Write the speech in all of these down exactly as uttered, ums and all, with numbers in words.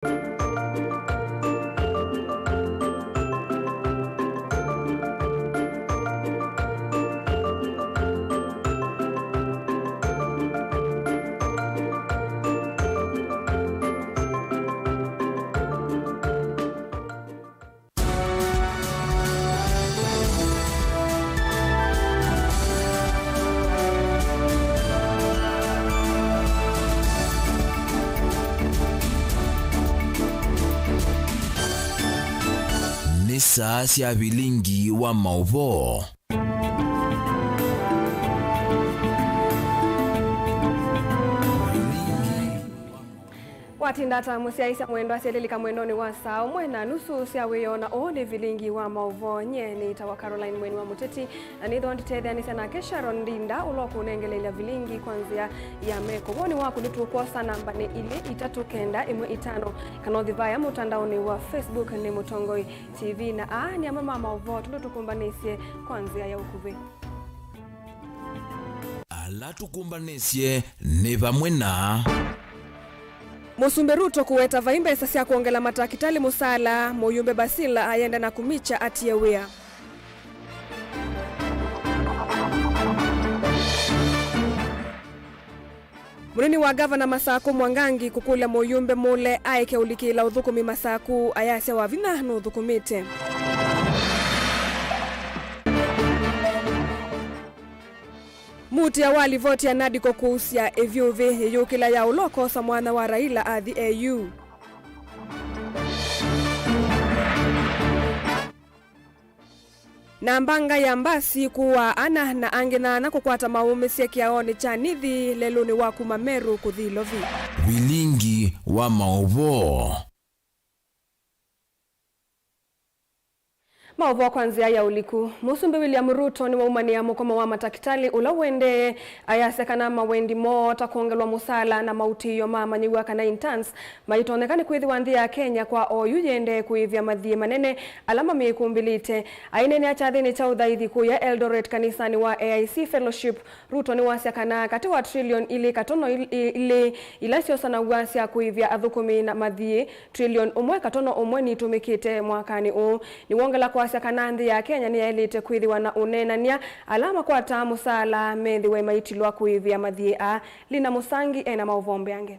Nĩ saa sya vilingi wa maũvoo. Watinda ata mũsyaĩĩsya mwendwa? Syalilika mwendonĩ wa saa ũmwe na nusu sya wĩoo, na ũũ nĩ vilingi wa maũvoo. Nyie nĩtawa Caroline Mweni wa Mũteti, na nĩthwa nditetheanĩsya nake Sharon Ndinda, ũla ũkũnengeleelya vilingi kwa nzĩa ya meko. Woni waku nĩtũkwosa nambanĩ ilĩ itatũ kenda ĩmwe itano, kana ũthi vaya mũtandaonĩ wa Facebook nĩ Mũtongoi T V, na aa nĩ amwe ma maũvoo tũndũ tũkũmbanĩsye kwa nzĩa ya ũkuvĩ. Ala tũkũmbanĩsye nĩ vamwe na. Mũsumbĩ Ruto kũweta vai mbesa sya kwongela matakĩtalĩ mũsaala, Mũyũmbe Basil ayenda na Kumicha atie wĩa. Mũnini wa ngavana Masakũ Mwangangi kũkũlya mũyũmbe mũle aeke ũlikĩla ũthũkũmi Masakũ, ayasya wa vinya nũthũkũmĩte. Mutia wa livoti ya NADCO kũusya ĩvyũvĩ yĩyũkĩla ya ũla ũkosa mwana wa Raila athi E U. Na mbanga ya mbasi kũaa ana na angĩ nyaanya kũkwata maũmĩsye kĩaonĩ kya Nithi lelũnĩ wa kuma Meru kũthi Ilovi. Vilingi wa maũvoo. Maũvoo kwa nzĩa ya ũliku. Mũsumbĩ William Ruto nĩwaumanĩa mũkomo wa matakĩtalĩ ũla ũendee, ayasya kana mawendi moo ta kwongelwa mũsaala na mautĩĩo ma amanyĩw'a kana interns maitonyeka nĩ kwĩthĩwa nthĩ ya Kenya kwa oyu yĩendee kũĩvya mathiĩ manene ala mamĩkũmbĩlĩte. Aineenea kyathĩnĩ kya ũthaithi kũya Eldoret kanisanĩ wa A I C Fellowship, Ruto nĩwasya kana katĩ wa trillion ilĩ katono il-, i-, ilĩ ila syosanaw'a sya kũĩvya athũkũmi na mathiĩ, trillion ũmwe katono ũmwe nitũmĩkĩte mwakanĩ ũũ. Nĩwongela kwasya kana nthĩ ya Kenya nĩyaĩlĩte kwĩthĩwa na ũneenany'a, ala makwataa mũsaala methĩwe maitilwa kũĩvĩa mathiĩ aa. Lina Mũsangi ena maũvoo mbeange.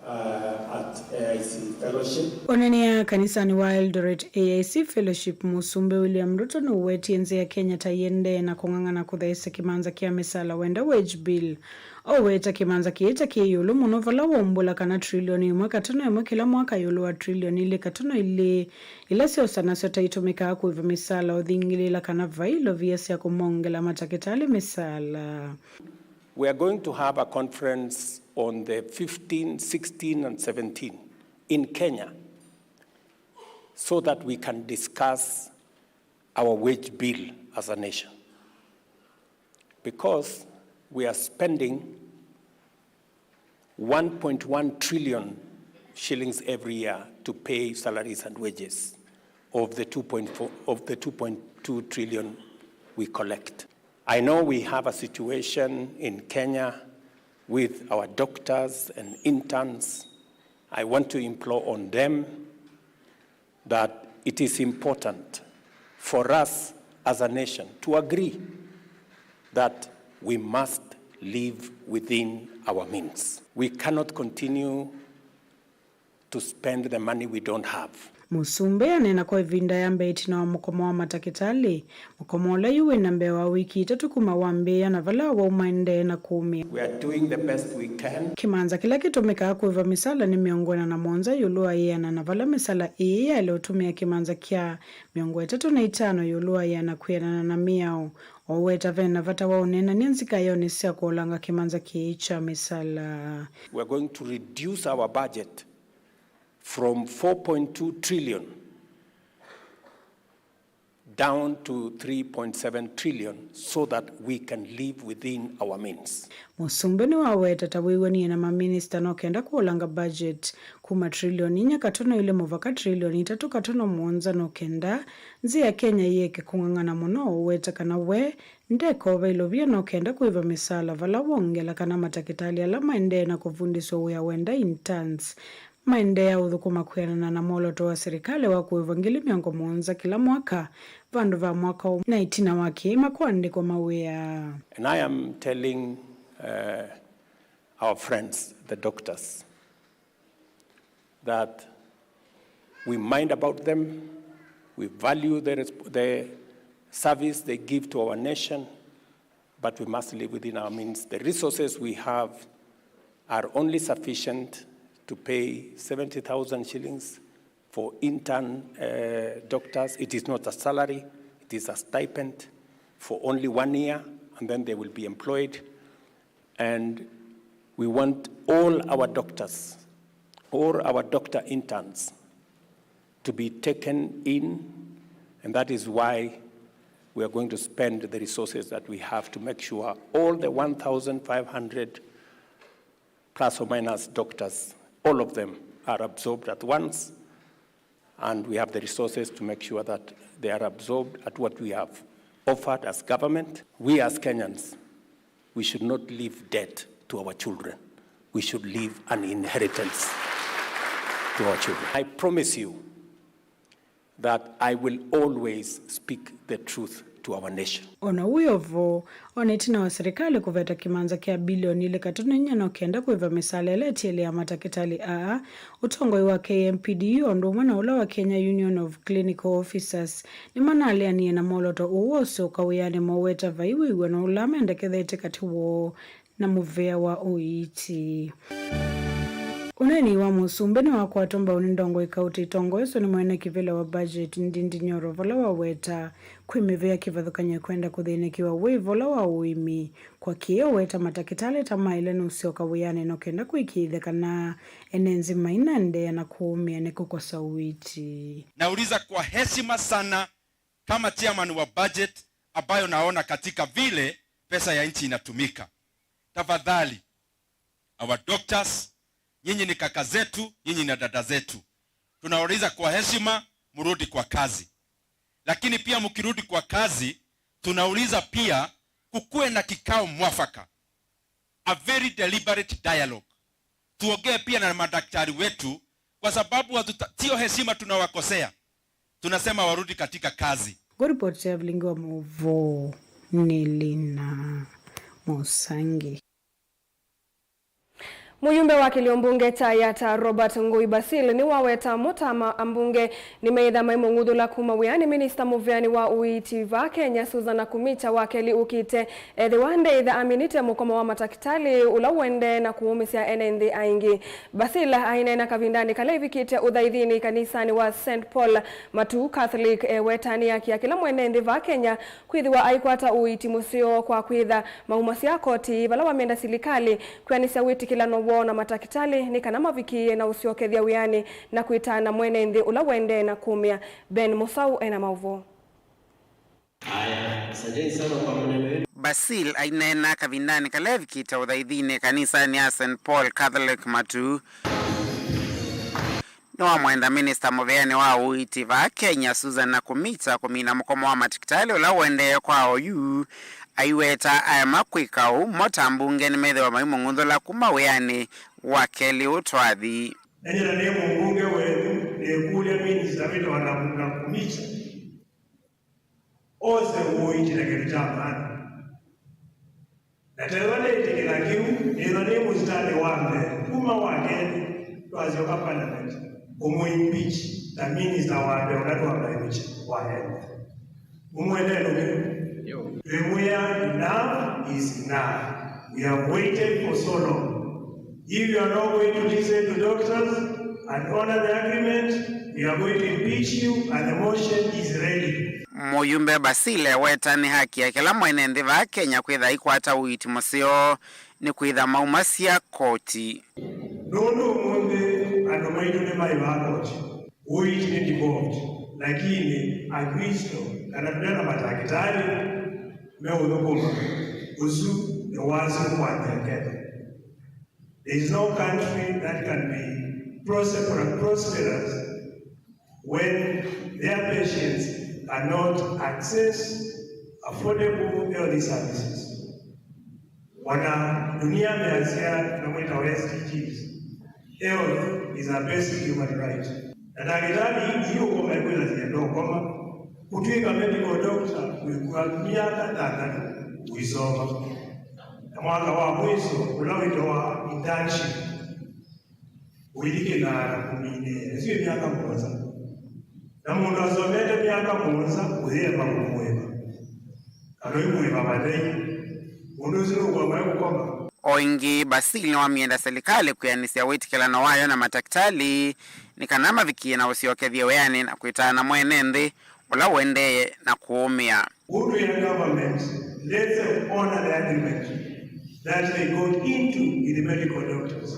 Uh, at A I C Fellowship. Onania kanisanĩ wa Eldoret A I C Fellowship, Mũsumbĩ William Ruto nũwetie nzĩa ya Kenya ta yĩendee na kũng'ang'ana kũthaĩsya kĩmanza kya mĩsaala wenda wage bill. Ũweta kĩmanza kĩĩ ta kĩ ĩũlũ mũno vala waumbũla kana trilioni ĩmwe katono ĩmwe kĩla mwaka ĩũlũ wa trilioni ilĩ katono ilĩ ila syosanasya ta itũmĩkaa kũĩva mĩsaala ũthingĩlĩĩla kana vai ilovia sya kũmongela matakĩtalĩ mĩsaala. We are going to have a conference on the fifteen, sixteen and seventeen in Kenya so that we can discuss our wage bill as a nation. Because we are spending one point one trillion shillings every year to pay salaries and wages of the two point four, of the two point two trillion we collect. I know we have a situation in Kenya with our doctors and interns. I want to implore on them that it is important for us as a nation to agree that we must live within our means. We cannot continue to spend the money we don't have. Mũsumbĩ aneena kwa ĩvinda ya mbee ĩtina wa mũkomo wa matakĩtalĩ, mũkomo ũla yu wĩ na mbee wa wiki itatũ kuma wambĩĩa na vala wau maendee na kũũmĩa. We are doing the best we can. Kĩmanza kĩla kĩtũmĩkaa kũĩva mĩsala nĩ mĩongo ĩna na mũonza ĩũlũ wa ĩana, na vala mĩsala ĩĩ yaĩle ũtũmĩa kĩmanza kya mĩongo ĩtatũ na itano ĩũlũ wa ĩana kwĩanana na mĩao. Ũweta ve na vata wa ũneenany'a nzikaĩonĩ sya kũolanga kĩmanza kĩĩ kya mĩsala. We are going to reduce our budget from four point two trillion down to three point seven trillion so that we can live within our means. Mũsumbĩ nĩwaweta ta wĩw'anie na maminista no kenda kũlanga budget kuma trilioni inya katono ilĩ mũvaka trilioni itatũ katono mũonza no kenda nzĩa ya Kenya yĩeke kũng'ang'ana mũno, ũweta kana we ndekova ilovia no kenda kũĩva mĩsaala vala wongela kana matakĩtalĩ ala maendee na kũvundĩswa wĩa wenda interns maendeea ũthũkũma kwĩanana na mwolooto wa serikali wa kũĩvwa ngili mĩongo mũonza kĩla mwaka, vandũ va mwaka ũmwe na ĩtina wa kĩĩma kũandĩkwa mawĩa. And I am telling, uh, our friends, the doctors, that we mind about them, we value the resp-, the service they give to our nation, but we must live within our means. The resources we have are only sufficient to pay seventy thousand shillings for intern, uh, doctors. It is not a salary, it is a stipend for only one year, and then they will be employed. And we want all our doctors, all our doctor interns, to be taken in, and that is why we are going to spend the resources that we have to make sure all the one thousand five hundred plus or minus doctors, all of them are absorbed at once, and we have the resources to make sure that they are absorbed at what we have offered as government. We as Kenyans, we should not leave debt to our children. We should leave an inheritance to our children. I promise you that I will always speak the truth to our nation. O na wĩ o vo, o na ĩtina wa serikali kũveta kĩmanza kya bilioni ilĩ katono inya no kenda kũĩva mĩsaala ĩla ĩtiele ya matakĩtalĩ aa, ũtongoi wa K M P D U o ũndũ ũmwe na ũla wa Kenya Union of Clinical Officers nĩmanaleanie na mwolooto ũũ wa ũsyoka wĩanĩ, moweta vai wĩw'ano ũla mendekethete katĩ woo na mũvea wa ũiiti. Ũneeni wa mũsumbĩ nĩwakwatwa mbau nĩ ndongoi kauta itongoeswe nĩ mwene kĩvĩla wa budget Ndindi Nyoro, vala waweta kwĩ mĩvĩa kĩvathũkany'o kwenda kũthĩnĩkĩwa wĩva ũla wa ũĩmi. Kwa kĩĩ ũweta matakĩtalĩ ta maĩle nũsyoka wĩanĩ no kenda kũĩkĩĩthya kana ene nzĩ mainaendeea na kũũmĩa nĩ kũkosa ũiiti. Nauliza kwa heshima sana kama chairman wa budget ambayo naona katika vile pesa ya nchi inatumika. Tafadhali, our doctors, nyinyi ni kaka zetu, nyinyi ni dada zetu. Tunauliza kwa heshima, mrudi kwa kazi. Lakini pia mkirudi kwa kazi, tunauliza pia kukuwe na kikao mwafaka, a very deliberate dialogue. Tuongee pia na madaktari wetu, kwa sababu hatuta-, sio heshima tunawakosea. Tunasema warudi katika kazi. Ngũripoti ya vilingi wa maũvoo nĩ Lina Mũsangi. Mũyumbe wa kĩlio mbunge kya Yatta Robert Ngũi Basil nĩwaweta mo ta ma ambunge nĩmeĩtha maimũng'uthũla kuma wĩanĩ minista mũveani wa ũiiti vaa Kenya Susan Nakhumicha wa kelĩ ũkĩte, ethĩwa ndeĩtha aminĩte mũkomo wa matakĩtalĩ ũla ũendee na kũũmĩsya ene nthĩ aingĩ. Basil aineena kavindanĩ kala ĩvikĩte ũthaithinĩ kanisanĩ wa Saint Paul Matuu Catholic, eweta nĩakia kĩla mwene nthĩ vaa Kenya kwĩthĩwa aikwata ũiiti mũseo kwa kwĩtha maumasya koti vala wamenda silikalĩ kwĩanĩsya wĩtĩkĩlano woo na matakĩtalĩ nĩ kana mavikĩĩe na ũsyokethya wĩanĩ na kwĩtana mwene nthĩ ũla ũendee na kũũmĩa. Ben Mũsaũ ena maũvoo. Haya, asanteni sana kwa maneno yenu. Basil aineena kavindanĩ kala evikĩte ũthaithinĩ kanisanĩ ya Saint Paul Catholic Matuu. Nĩwamwenda minista mũveanĩ wa ũiiti vaa Kenya, Susan Nakhumicha, kũmina mũkomo wa matakĩtalĩ ũla ũendee kwa oyu, aiweta aema kwĩka ũu, mo ta mbunge nĩmethĩwa maimũng'uthũla kuma wĩanĩ wa kelĩ ũũ twathi. Nanyie na nĩ mũmbunge wenyu, nĩkũlya minista wĩtawa Nakhumicha ose ũiiti ta kĩndũ kya maana. Na tethwa nĩtĩkĩla kĩu, nĩthwa nĩ mũsitalĩ wa mbee kuma wa kelĩ twasyoka parliament kũmũimpeach ta minista wa mbee ũla twambaĩkĩtye wa health. Mũmwendee nũkĩ? Twĩmwĩa, enough is enough. We have waited for so long. If you are not going to listen to doctors and honor the agreement, we are going to impeach you and the motion is ready. Mũyumbe Basil eweta nĩ haki ya kĩla mwene nthĩ vaa Kenya kwĩtha aikwata ũiiti mũseo nĩ kwĩtha maumasya koti. Nũndũ ũmũnthĩ andũ maitũ nĩmaĩvaa koti, ũiiti nĩ devolved, lakini Akristo kana tũte na matakĩtalĩ meũthũkũma, ũsu nĩ wasyo kwambĩa Kenya. There is no country that can be prosper-, prosperous when their patients cannot access affordable health services. Ona dunia measya na mwĩtawa S D Gs, health is a basic human right. Na ndagĩtalĩ ii ũkoma kwĩthasya ndokoma, kũtw'ĩka medical doctor wĩkua myaka thanthatũ ũisoma. Na mwaka wa mwiso ũla wĩtawa internship, ũilikĩlaa na kũminĩĩa, ĩsu ĩ myaka mũonza. Na mũndũ asomete myaka mũonza ũyĩema kũmũĩva, kana ũimũĩva mathei, mũndũ ũsu nũkwama e kũkoma. O ĩngĩ, Basile nĩwamienda silikalĩ kwĩanĩsya wĩtĩkĩlano wayo na matakĩtalĩ nĩ kana mavikie na ũsyokethye wĩanĩ na kwĩtana mwene nthĩ ũla ũendee na kũũmĩa. Good to your government, let them honor the agreement that they got into with the medical doctors,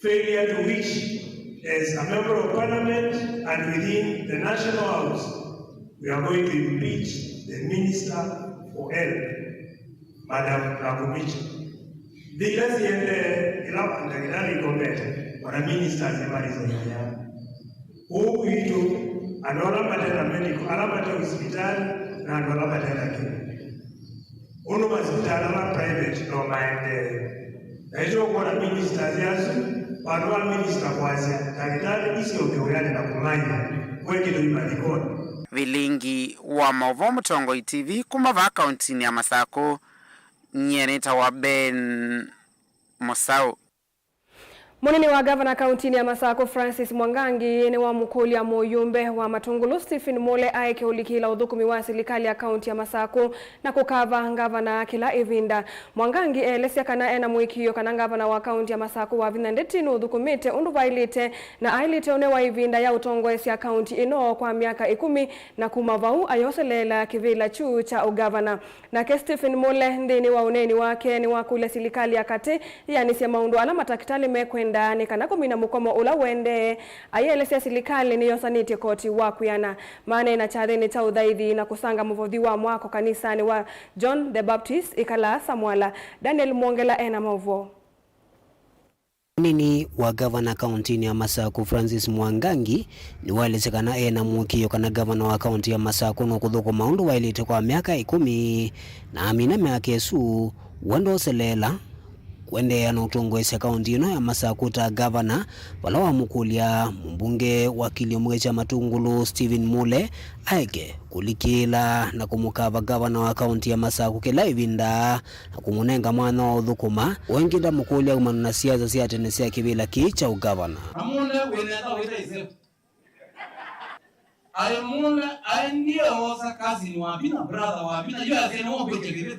failure to which, as a member of parliament and within the National House, we are going to impeach the Minister for Health, Madam Nakhumicha. Nthĩ ila siendee, ila ndagĩtalĩ ikomete, ona ministers nĩmaisenyanya. Kũu kwitũ, andũ ala mate na medical, ala mate hospital, na andũ ala mate na kĩndũ. Ũndũ masivitalĩ ma private no maendee. Na ĩtyo kwona ministers asu, vandũ va minister kwasya, ndagĩtalĩ isyoke wĩanĩ na kũmaia, kwekĩtwe imathikoni. Vilingi wa maũvoo Mũtongoi T V kuma vaa kauntinĩ ya Masakũ, nyie nĩtawa Ben Mũsaũ. Mũnini wa ngavana kauntinĩ ya Masakũ, Francis Mwangangi, nĩwamũkũlya mũyũmbe wa Matungulu, Stephen Mule, aeke ũlikĩla ũthũkũmi wa silikalĩ ya kaunti ya Masakũ na kũkava ngavana kĩla ĩvinda. Mwangangi elesya kana ena mũĩkĩĩo kana ngavana wa kaunti ya Masakũ Wavinya Ndeti nũthũkũmĩte ũndũ vaĩlĩte na aĩlĩte ũnewa ĩvinda ya ũtongoesya kaunti ĩno kwa myaka ĩkũmi, na kuma vau ayoseleela kĩvĩla kyu kya ũngavana. Nake Stephen Mule, nthĩnĩ wa ũneeni wake, nĩwakũlya silikalĩ ya katĩ yĩanĩsye maũndũ ala matakĩtalĩ mekwenda nĩ kana kũmina mũkomo ũla ũendee, ayĩelesya silikalĩ nĩyosanĩtye koti wa kwĩana. Maneena kyathĩnĩ kya ũthaithi na kũsanga mũvothi wa mwako kanisanĩ wa John the Baptist Ĩkalaasa Mwala, Daniel Mwongela ena maũvoo. Mũnini wa ngavana kauntinĩ ya Masakũ, Francis Mwangangi, nĩwaelesya kana e na mũĩkĩĩo kana ngavana wa kaunti ya Masakũ nũkũthũkũma ũndũ waĩlĩte kwa myaka ĩkũmi, na amina myaka ĩsu, we ndoseleela kũendeea na ũtongoesya kaunti ĩno ya Masakũ ta ngavana, vala wamũkũlya mũmbunge wa kĩlĩo mũya kya Matungulu, Stephen Mule, aeke kũlikĩĩla na kũmũkava ngavana wa kaunti ya Masakũ kĩla ĩvinda na kũmũnenga mwanya wa ũthũkũma. Ũngĩ ndamũkũlya aumana na siasa sya tene sya kĩvĩla kĩĩ kya ũngavana. Na Mule wĩ nenda wĩta ĩseo. Aĩ Mule aendie oosa cousin wa Wavinya, brother wa Wavinya, yu asya nĩwe ũkwĩtya kĩvĩla.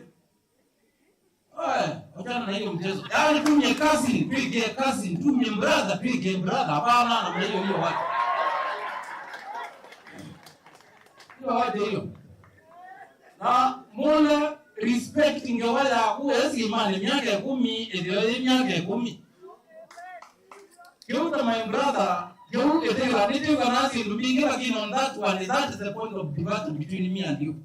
Oe, achana na hiyo mchezo. Yaani tumie cousin, pigie cousin, tumie brother, pigie brother. Hapana, namna hiyo hiyo wacha. Hiyo wacha hiyo. Na Mule respect ngewa yaku, esi imani myaka ĩkũmi, ĩtheo yĩ myaka ĩkũmi. Kĩu ta my brother, kĩu ĩtĩwa, nĩtĩwa na syĩndũ mbingĩ, lakini on that one, that is the point of departure between me and you.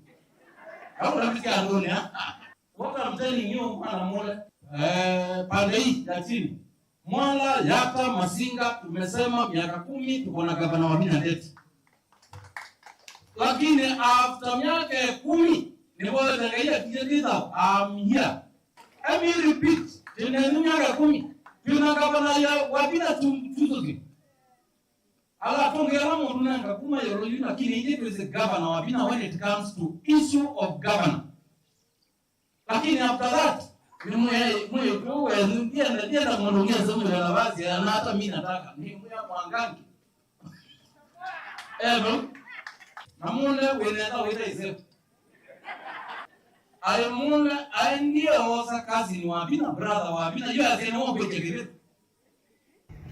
Au na misi andũ nĩ, ah, ah. What I'm telling you, mwana Mule, eh, pande hii ya chini. Mwala, Yatta, Masinga, tumesema miaka kumi tuko na gavana Wavinya Ndeti. Lakini after miaka kumi, nĩvoete Ngai atie thitha, I'm here. Let me repeat, tene nĩ miaka kumi, twĩna gavana ya Wavinya tu, tuzo. Ala atonge ala mũndũ nenga kuma yolo yu, lakini ithe twĩsĩ gavana Wavinya when it comes to issue of governor. Lakini after that, nĩ mwĩai, mwĩai tu wenu, ndienda, ndienda mũndũ ũngĩ asomele nafasi, na hata mimi nataka, nĩ mwĩa Mwangangi. Eno, na Mule wĩ nenda wĩta ĩseo. Aĩ Mule aendie oosa cousin wa Wavinya, brother wa Wavinya, yu asya nĩwe ũkwĩtya kĩvĩla.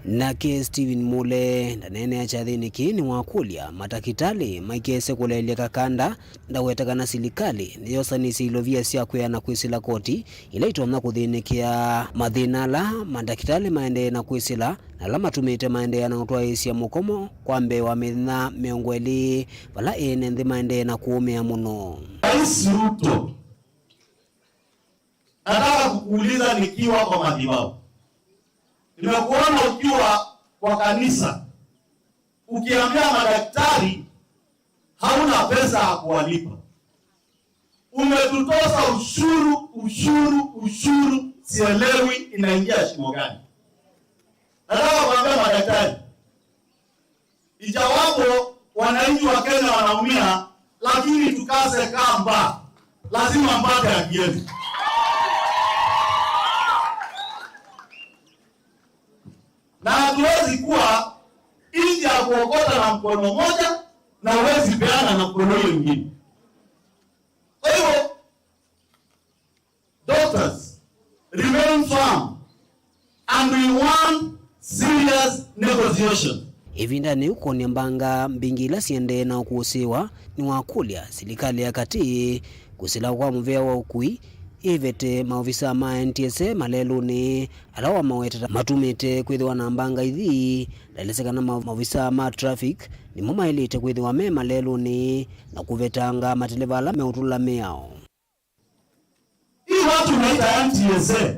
Nake Stephen Mule ndaneenea kyathĩnĩ kĩĩ nĩwakũlya matakĩtalĩ maikese kũleelya kakanda, ndaweta kana silikalĩ nĩyosanĩsye ilovia sya kwĩana kwĩsĩla koti ila itonya kũthĩnĩkĩa mathĩna ala mandakĩtalĩ maendee na kwĩsĩla na ala matumĩte maendeea na ũtwaĩĩsya mũkomo kwa mbee wa mĩthenya mĩongo ĩlĩ vala ene nthĩ maendee na kũũmĩa mũno. Rais Ruto, nataka kukuuliza nikiwa kwa madhabahu. Nimekuona ukiwa kwa kanisa ukiambia madaktari hauna pesa ya kuwalipa. Umetutoza ushuru, ushuru, ushuru, sielewi inaingia shimo gani. Nataka kuambia madaktari, ijawapo wananchi wa Kenya wanaumia, lakini tukaze kamba, lazima mpate haki yetu. Na hatuwezi kuwa nchi ya kuokota na mkono moja na huwezi peana na mkono hiyo ingine. Kwa hivyo, doctors, remain firm and we want serious negotiation. Ĩvindanĩ yĩu kwony'a mbanga mbingĩ ila siendee na ũkũsĩĩwa nĩwakũlya silikalĩ ya katĩ kũsĩla kwa mũvĩa wa ũkui ĩvete maovisaa ma N T S A malelũnĩ ala wamawetete matumĩte kwĩthĩwa na mbanga ithi. Ndaelesya kana ma-, maovisaa ma traffic nĩmo maĩlĩte kwĩthĩwa me malelũnĩ na kũvetanga mateleva ala meũtũla mĩao. Hii watu unaita N T S A,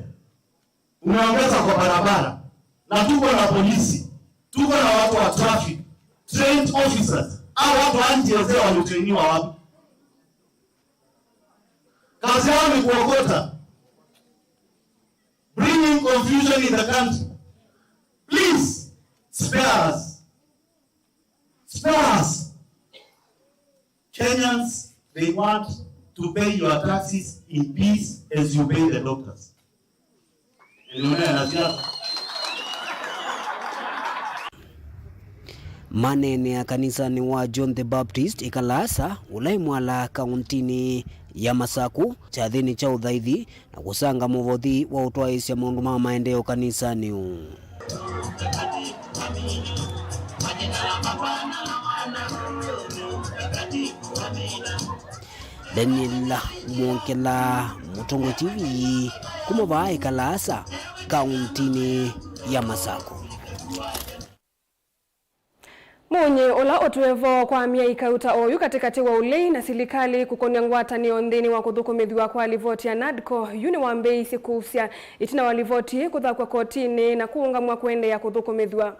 umeongeza kwa barabara, na tuko na polisi, tuko na watu wa traffic, trained officers. Hao watu wa N T S A walitrainiwa wapi? Kazi yao ni kuokota, bringing confusion in the country. Please, spare us. Spare us. Kenyans, they want to pay your taxes in peace as you pay the doctors. Ndio maana siasa. Maneenea kanisanĩ wa John the Baptist Ĩkalaasa, ũla ĩ Mwala, kaũntinĩ ya Masaku, kyathĩnĩ kya ũthaithi na kũsanga mũvothi wa ũtwaĩĩsya maũndũ ma maendeeo kanisanĩ ũũ. Daniel Mwongela, Mũtongoi T V, kuma vaa Ĩkalaasa, kaũntinĩ ya Masaku. Mũnyĩ ũla ũtwĩe vo kwa myei kauta oyu katĩkatĩ wa ũlei na silikalĩ kũkonya ngwatanĩo nthĩnĩ wa kũthũkũmĩthw'a kwa livoti ya NADCO yu nĩwambĩĩisye kũusya ĩtina wa livoti ĩĩ kũthakw'a kotinĩ na kũũngamw'a kũendeea kũthũkũmĩthw'a.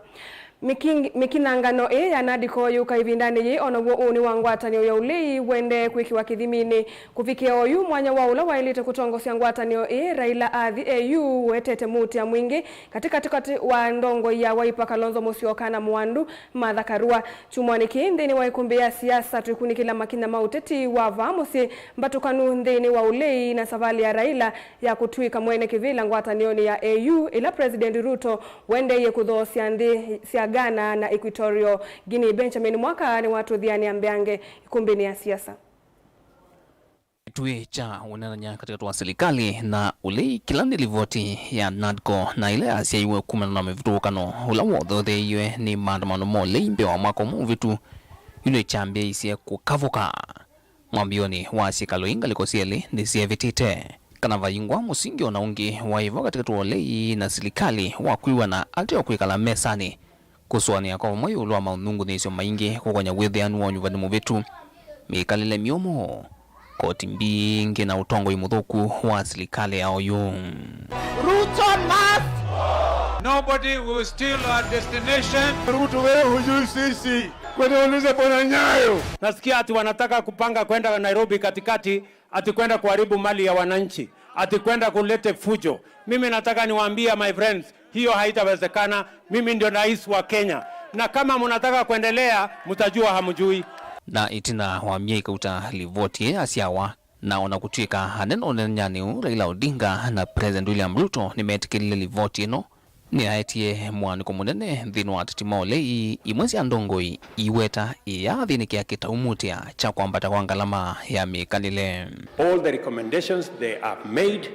Mĩking-, mĩkinyangano ĩĩ ya NADCO yũka ĩvindanĩ yĩĩ, o naw'o ũnĩ wa ngwatanĩo ya ũlei ũendee kwĩkĩwa kĩthiminĩ. Kũvikĩa oyu, mwanya wa ũla waĩlĩte kũtongosya ngwatanĩo ĩĩ, Raila athi A U, ũetete mũutĩa mwingĩ katĩkatĩ wa ndongoi ya Wiper Kalonzo Musyoka na Mwandu Martha Karua. Kyumwanĩ kĩĩ, nthĩnĩ wa ĩkũmbĩ ya siasa, twĩkunĩkĩla makinya ma ũteti wa vaa mũsyĩ, mbatũkanu nthĩnĩ wa ũlei na savalĩ ya Raila ya kũtw'ĩka mwene kĩvĩla ngwatanĩonĩ ya A U, ĩla President Ruto ũendeeie kũthoosya nthĩ sya Ghana na Equatorial Guinea. Benjamin Mwaka nĩwatũthianĩa mbeange ĩkũmbĩnĩ ya siasa. Kĩtw'ĩ kya ũneenany'a katĩkatĩ wa silikalĩ na ũlei, kĩla nĩ livoti ya NADCO na ĩla yasyaiwe kumana na mĩvĩtũkano ũla wothotheiwe nĩ maandamano ma ũlei mbee wa mwaka ũmwe mũvĩtu, yu nĩkyambĩĩisye kũkavũka. Mwambĩonĩ wa syĩkalo ii, ngalĩko syelĩ nĩsyeevĩtĩte kana vaingwa mũsingi o na ũngĩ waĩ vo katĩkatĩ wa ũlei na silikalĩ wa kwĩw'ana ateo kwĩkala mesanĩ, kũsũanĩa kwa vamwe ĩũlũ wa maũnyungunyĩĩsyo maingĩ, kũkonya wĩthĩanu wa ũnyuvani mũvĩtu, mĩkalĩle myũmũ, koti mbingĩ na ũtongoi mũthũku wa silikalĩ ya oyu. Ruto must. Nobody will steal our destination. Ruto, wewe hujui sisi. Kwenda ulize Bwana Nyayo. Nasikia ati wanataka kupanga kwenda Nairobi katikati, ati kwenda kuharibu mali ya wananchi, ati kwenda kulete fujo. Mimi nataka niwaambie, my friends, hiyo haitawezekana. Mimi ndio rais wa Kenya. Na kama mnataka kuendelea, mtajua hamjui. Na ĩtina wa myei kauta livoti ĩĩ yasyawa, na o na kũtw'ĩka anene ũnenyanĩ ũũ, Raila Odinga na President William Ruto nĩmetĩkĩlile livoti ĩno, nĩyaetie mũaanĩko mũnene nthĩnĩ wa ateti ma ũlei, imwe sya ndongoi iweta ĩyathĩnĩkĩa kĩtaumũtĩa kya kwambata kwa ngalama ya mĩkalĩle. All the recommendations they have made,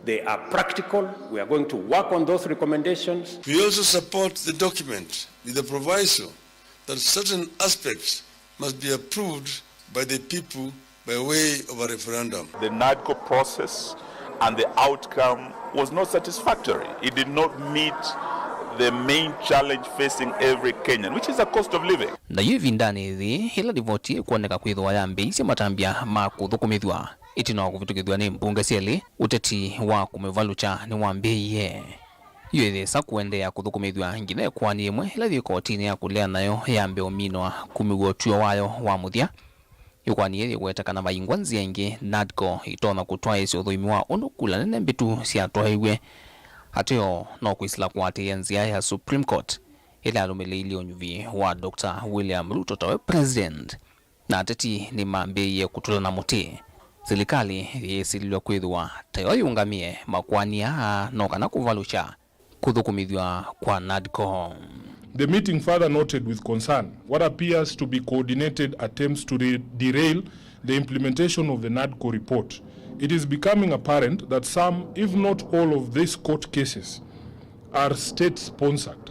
They are practical. We are going to work on those recommendations. We also support the document with the proviso that certain aspects must be approved by the people by way of a referendum. The NADCO process and the outcome was not satisfactory. It did not meet the main challenge facing every Kenyan, which is the cost of living. Nayo ĩvindanĩ yĩĩ, ĩla livoti ĩkwoneka kwĩthĩwa yambĩĩisye matambya ma kũthũkũmĩthw'a ĩtina wa kũvĩtũkĩthw'a nĩ mbunge syelĩ, ũteti wa kũmĩvalũkya nĩwambĩĩie. Yo ĩyĩsa kũendeea kũthũkũmĩthw'a nginya ĩkoani ĩmwe ĩla yĩ kotinĩ ya kũlea nayo yambe ũminwa kumĩw'a ũtw'o wayo wa mũthya. Ĩkoani yĩĩ yĩweta kana vaingwa nzĩa ingĩ NADCO itonya kũtwaĩĩsya ũthũĩmi wa ũndũ kula nene mbĩtu syatwaĩw'e. Ateo, no kwĩsĩla kũatĩĩa nzĩa ya Supreme Court ĩla yalũmĩlĩilye ũnyuvi wa Doctor William Ruto tawe President. Na ateti nĩmambĩĩie kũtũla na mũtĩ. Silikalĩ yĩsĩlĩlwe kwĩthĩwa tayo yĩũngamĩe makoani aa no kana kũvalũkya kũthũkũmĩthw'a kwa NADCO. The meeting further noted with concern what appears to be coordinated attempts to re- derail the implementation of the NADCO report. It is becoming apparent that some, if not all, of these court cases are state sponsored.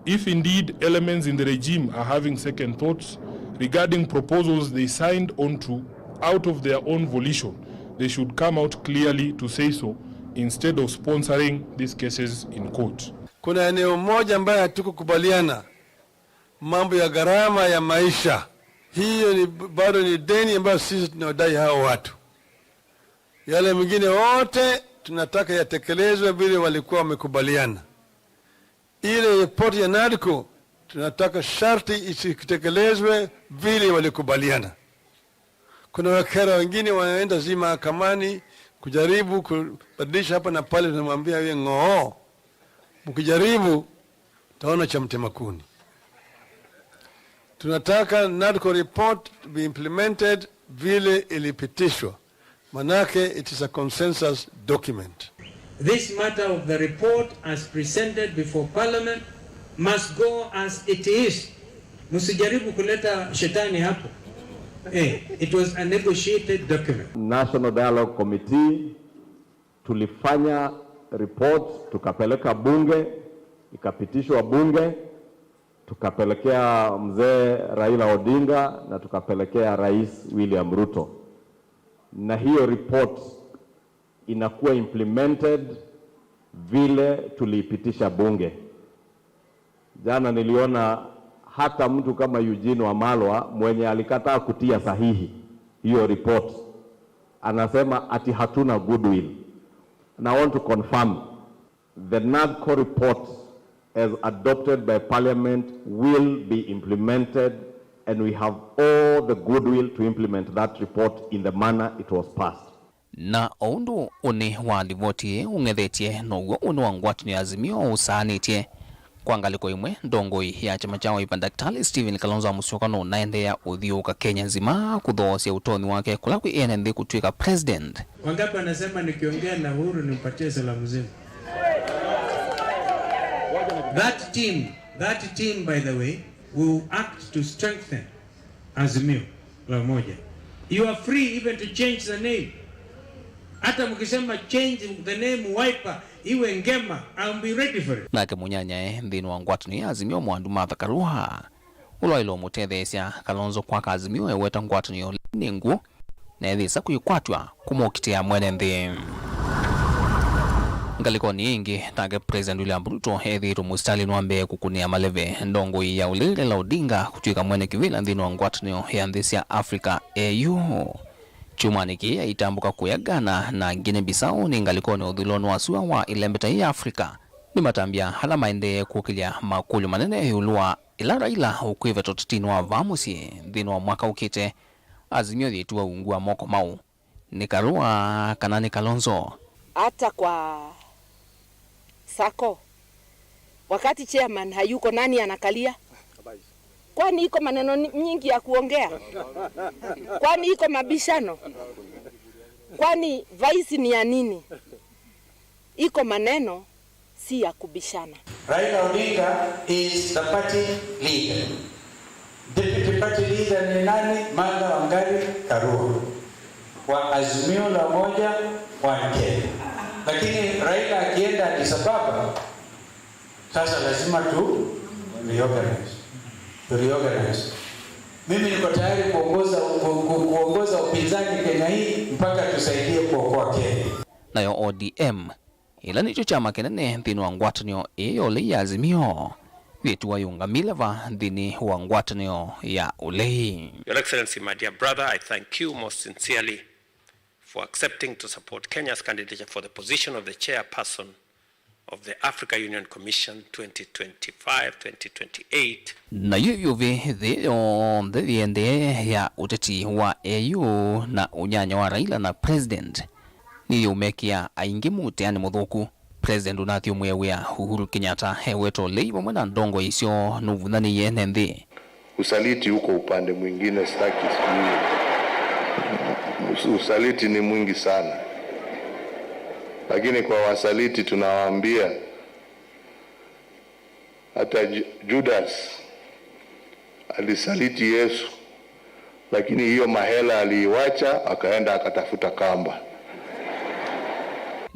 If indeed elements in the regime are having second thoughts regarding proposals they signed onto out of their own volition, they should come out clearly to say so instead of sponsoring these cases in court. Kuna eneo moja ambayo hatukukubaliana, mambo ya gharama ya maisha. Hiyo ni bado ni deni ambayo sisi tunawadai hao watu. Yale mengine wote tunataka yatekelezwe vile walikuwa wamekubaliana. Ile ripoti ya NADCO tunataka sharti isitekelezwe vile walikubaliana. Kuna wakera wengine wanaenda zi mahakamani kujaribu kubadilisha hapa na pale, tunamwambia yeye ng'oo, mkijaribu taona cha mtema kuni. Tunataka NADCO report to be implemented vile ilipitishwa. Manake it is a consensus document. This matter of the report as presented before parliament must go as it is. Msijaribu kuleta shetani hapo. Eh, it was a negotiated document. National Dialogue Committee tulifanya report tukapeleka bunge, ikapitishwa bunge, tukapelekea mzee Raila Odinga na tukapelekea Rais William Ruto. Na hiyo report inakuwa implemented vile tuliipitisha bunge. Jana niliona hata mtu kama Eugene Wamalwa mwenye alikataa kutia sahihi hiyo report anasema ati hatuna goodwill. And I want to confirm the NADCO report as adopted by Parliament will be implemented and we have all the goodwill to implement that report in the manner it was passed. Na o ũndũ ũnĩ wa livoti ĩĩ ũng'ethetye, now'o ũnĩ wa ngwatanĩo ya Azimio ũsaanĩtye. Kwa ngalĩko ĩmwe, ndongoi ya kyama kya Wiper Daktari Stephen Kalonzo Musyoka nũnaendeea ũthyũũka Kenya nzima kũthoosya ũtonyi wake kũla kwĩ ene nthĩ kũtw'ĩka president. Wangapi wanasema nikiongea na Uhuru nimpatie salamu zenu? That team, that team, by the way, will act to strengthen Azimio la Umoja. You are free even to change the name. Hata mkisema change the name Wiper iwe Ngema, I'll be ready for it. Nake mũnyanyae nthĩnĩ wa ngwatanĩo ya Azimio Mwandu Martha Karua, ũla waĩle ũmũtetheesya Kalonzo kwaka Azimio eweta ngwatanĩo nĩ ngũũ na ethĩĩsa kwĩkwatw'a kũmũkitĩa mwene nthĩ. Ngalĩkonĩ ĩngĩ, nake President William Ruto ethĩĩtwe mũsitalĩnĩ wa mbee kũkũnĩa maleve ndongoi ya ũlĩlĩ Raila Odinga kũtw'ĩka mwene kĩvĩla nthĩnĩ wa ngwatanĩo ya nthĩ sya Africa, A U. Kyumwanĩ kĩĩ aitambũka kũya Ghana na Guinea Bissau nĩ ngalĩkonĩ ũthũĩlonĩ wa sua wa ĩlembeta ya Africa. Nĩ matambya ala maendee kũkĩlya makũlyo manene ĩũlũ wa ĩla Raila ũkwĩveta ũtetinĩ wa vaa mũsyĩ nthĩnĩ wa mwaka ũkĩte. Azimio yĩtiwa ungu wa moko mau. Nĩ Karua kana nĩ Kalonzo? Hata kwa sako, wakati chairman hayuko, nani anakalia? Kwani iko maneno ni- nyingi ya kuongea? Kwani iko mabishano? Kwani vice ni ya nini? Iko maneno si ya kubishana. Raila Odinga is the party leader. Deputy party leader ni nani? Martha Wangari Karua wa Azimio la Umoja One Kenya. Lakini Raila akienda Addis Ababa, sasa lazima tu reorganize. Tu reorganize. Mimi niko tayari kuongoza, ku-, ku-, kuongoza upinzani Kenya hii mpaka tusaidie kuokoa Kenya. Nayo O D M, ĩla nĩkyo kyama kĩnene nthĩnĩ wa ngwatanĩo ĩĩ ya ũlei ya Azimio, yĩtiwa yĩũngamĩle va nthĩnĩ wa ngwatanĩo ya ũlei. Your Excellency, my dear brother, I thank you most sincerely for accepting to support Kenya's candidature for the position of the chairperson of the Africa Union Commission twenty twenty-five twenty twenty-eight. Nayo yũvĩ nthĩ yonthe yĩendee ya ũteti wa A U na ũnyanya wa Raila na President nĩyĩũmekĩa aingĩ mũteanĩ mũthũku. President ũnathyũmũe wĩa Uhuru Kenyatta eweta ũlei vamwe na ndongoi isyo nũvuthanĩie ene nthĩ. Usaliti uko upande mwingine, sitaki sijui. Us-, usaliti ni mwingi sana. Lakini kwa wasaliti tunawaambia, hata Ju-, Judas alisaliti Yesu, lakini hiyo mahela aliiwacha, akaenda akatafuta kamba.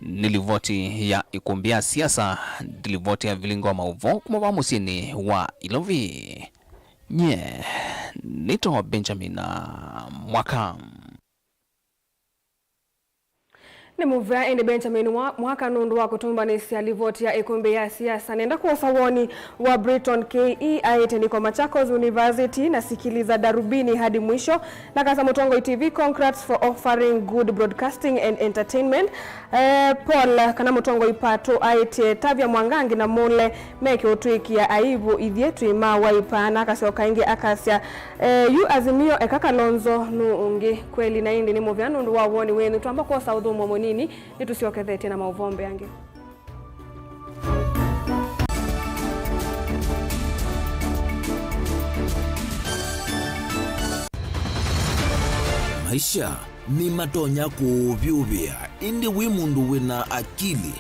Nĩ livoti ya ĩkũmbĩ ya siasa, nĩ livoti ya vilingo wa maũvoo kuma vaa mũsyĩnĩ wa Ilovi. Nye nĩtawa Benjamin Mwaka. Nĩ mũvea ĩndĩ Benjamin Mwa-, Mwaka nũndũ wa kũtũmbanĩsya livoti ya ĩkũmbĩ ya siasa. Nenda kwosa woni wa Briton K E aĩte niko Machakos University na sikiliza Darubini hadi mwisho. Na kasa Mũtongoi T V, congrats for offering good broadcasting and entertainment. Eh, Paul kana Mũtongoi Pato aĩtye Tavia Mwangangi na Mule meke ũtwĩkĩa aibu, ithyĩ twĩ ma Wiper. Na akasyoka ĩngĩ akasya, eh, yu Azimio eka Kalonzo nũ ũngĩ kweli? Na ĩndĩ nĩ mũvea nũndũ wa woni wenyu. Twamba kwosa ũthũmũo mũnini, nĩtũsyokethetye na maũvoo mbeange. Maisha nĩmatonya kũũvyũvĩa, ĩndĩ wĩ mũndũ wĩna akili,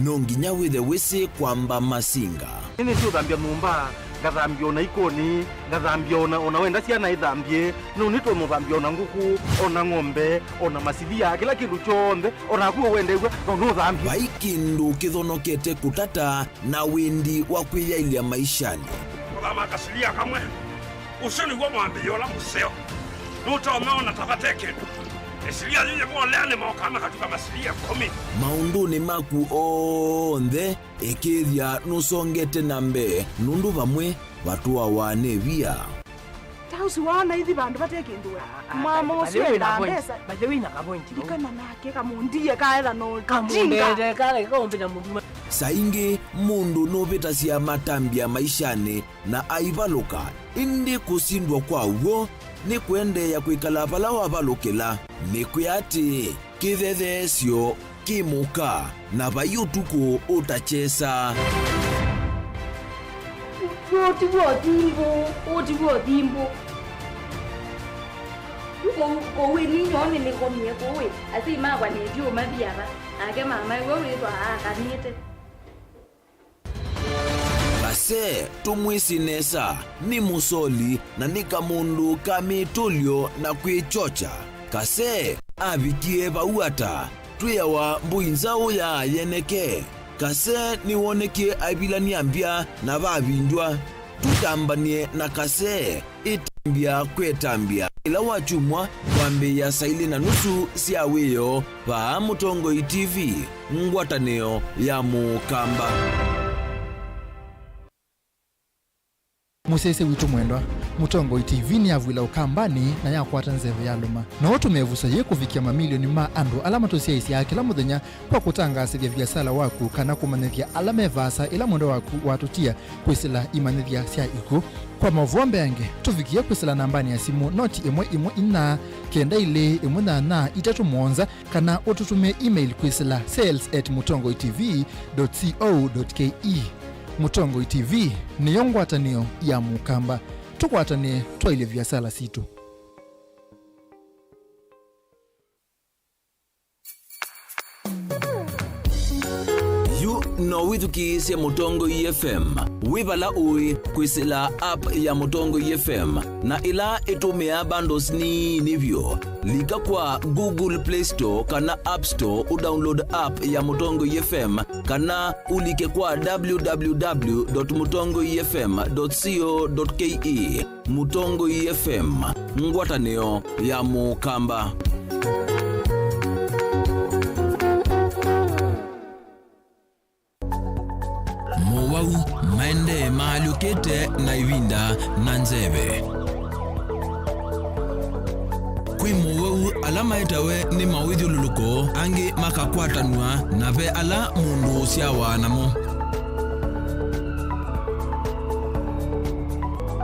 no nginya wĩthe wĩsĩ kwamba masinga. Nĩnĩsĩ ũthambya nyũmba, ngathambya ona ikoni, ngathambya ona, ona wenda syana ithambye, no nĩtũmũthambya ona ngũkũ, ona ng'ombe, ona masilia, kĩla kĩndũ kyonthe, o naku ũwendew'a, no nũthambye. Vai kĩndũ kĩthonokete kũtata na wĩndi wa kwĩyaĩlya maishanĩ. Kũthama kasilia kamwe, ũsu nĩw'o mwambĩĩo ũla mũseo. Nũtonya ona ta vate kĩndũ. Ĩsilia yĩyĩvolea nĩmokaa makatuka masilia ĩkũmi. Maũndũnĩ maku onthe, ĩkĩĩthya nũsongete na mbee, nũndũ vamwe vatũawa nĩ via. Ta ũsu waona ithi vandũ vate kĩndũ we. Ah, ah, mama ũsu endaa mbesa. By the way, na ka point vau. Ndikana nake kamũndie kaetha no jinga. Kamũndete kala kaũmbĩta mũndũ. Saa ingĩ mũndũ nũvĩtasya matambya maishanĩ na aivalũka, ĩndĩ kũsindwa kwa w'o nĩ kũendeea kwĩkala vala wavalũkĩla. Nĩkwĩa atĩĩ, kĩthetheesyo kĩ mũka, na vai ũtukũ ũtakyesa. Ũũ ti w'o thimbũ, ũũ ti w'o thimbũ. Kũu, kũu ĩ ninyoo nĩnĩkomie kũu ĩ, asyai makwa nĩtyo mathi ava, nake mama we wĩthwa aakanĩte. Kase, tũmwĩsĩ nesa, nĩ mũsoli na nĩ kamũndũ ka mĩtũlyo na kwĩkyokya. Kase avikie vau ata? Twĩawa mbũi nzaũ ya yeneke. Kase nĩwonekie aivilany'a mbya na vavindw'a. Tũtambany'e na Kase. Ĩtambya kwĩ ĩtambya kĩla wakyumwa kwambĩĩa saa ilĩ na nusu sya wĩoo vaa Mũtongoi T V, ngwatanĩo ya Mũkamba. Mũsyaĩĩsya witũ mwendwa, Mũtongoi T V nĩyavw'ĩla Ũkambanĩ na yakwata nzeve yalũma. No ũtũme ĩvuso yĩĩ kũvikĩa mamilioni ma andũ ala matũsyaĩĩsyaa kĩla mũthenya kwa kũtangaasĩthya viasala waku kana kũmanyĩthya ala me vaasa ĩla mwendwa waku watũtia kwĩsĩla imanyĩthya sya ikw'ũ. Kwa maũvoo mbeange, tũvikĩe kwĩsĩla nambanĩ ya simũ noti ĩmwe ĩmwe inya kenda ilĩ ĩmwe nyanya itatũ mũonza, kana ũtũtũmĩe email kwĩsĩla sales at mũtongoi T V dot co dot K E. Mũtongoi T V nĩyo ngwatanĩo ya Mũkamba. Tũkwatanĩe twaĩlye viasala sitũ. Yu no Ĩthukĩĩsye Mũtongoi F M wĩ vala ũĩ kwĩsĩla app ya Mũtongoi F M na ĩla ĩtũmĩaa bundles nini vyũ. Lika kwa Google Play Store kana App Store ũdownload app ya Mũtongoi F M, kana ũlike kwa w w w dot mũtongoi f m dot co dot k e. Mũtongoi F M, ngwatanĩo ya Mũkamba. Mowau maendee maalyũkĩte na ĩvinda na nzeve. Kwĩ mowau ala maetawe nĩ mawĩthyũlũlũko, angĩ makakwatanw'a, na ve ala mũndũ ũsyawa namo.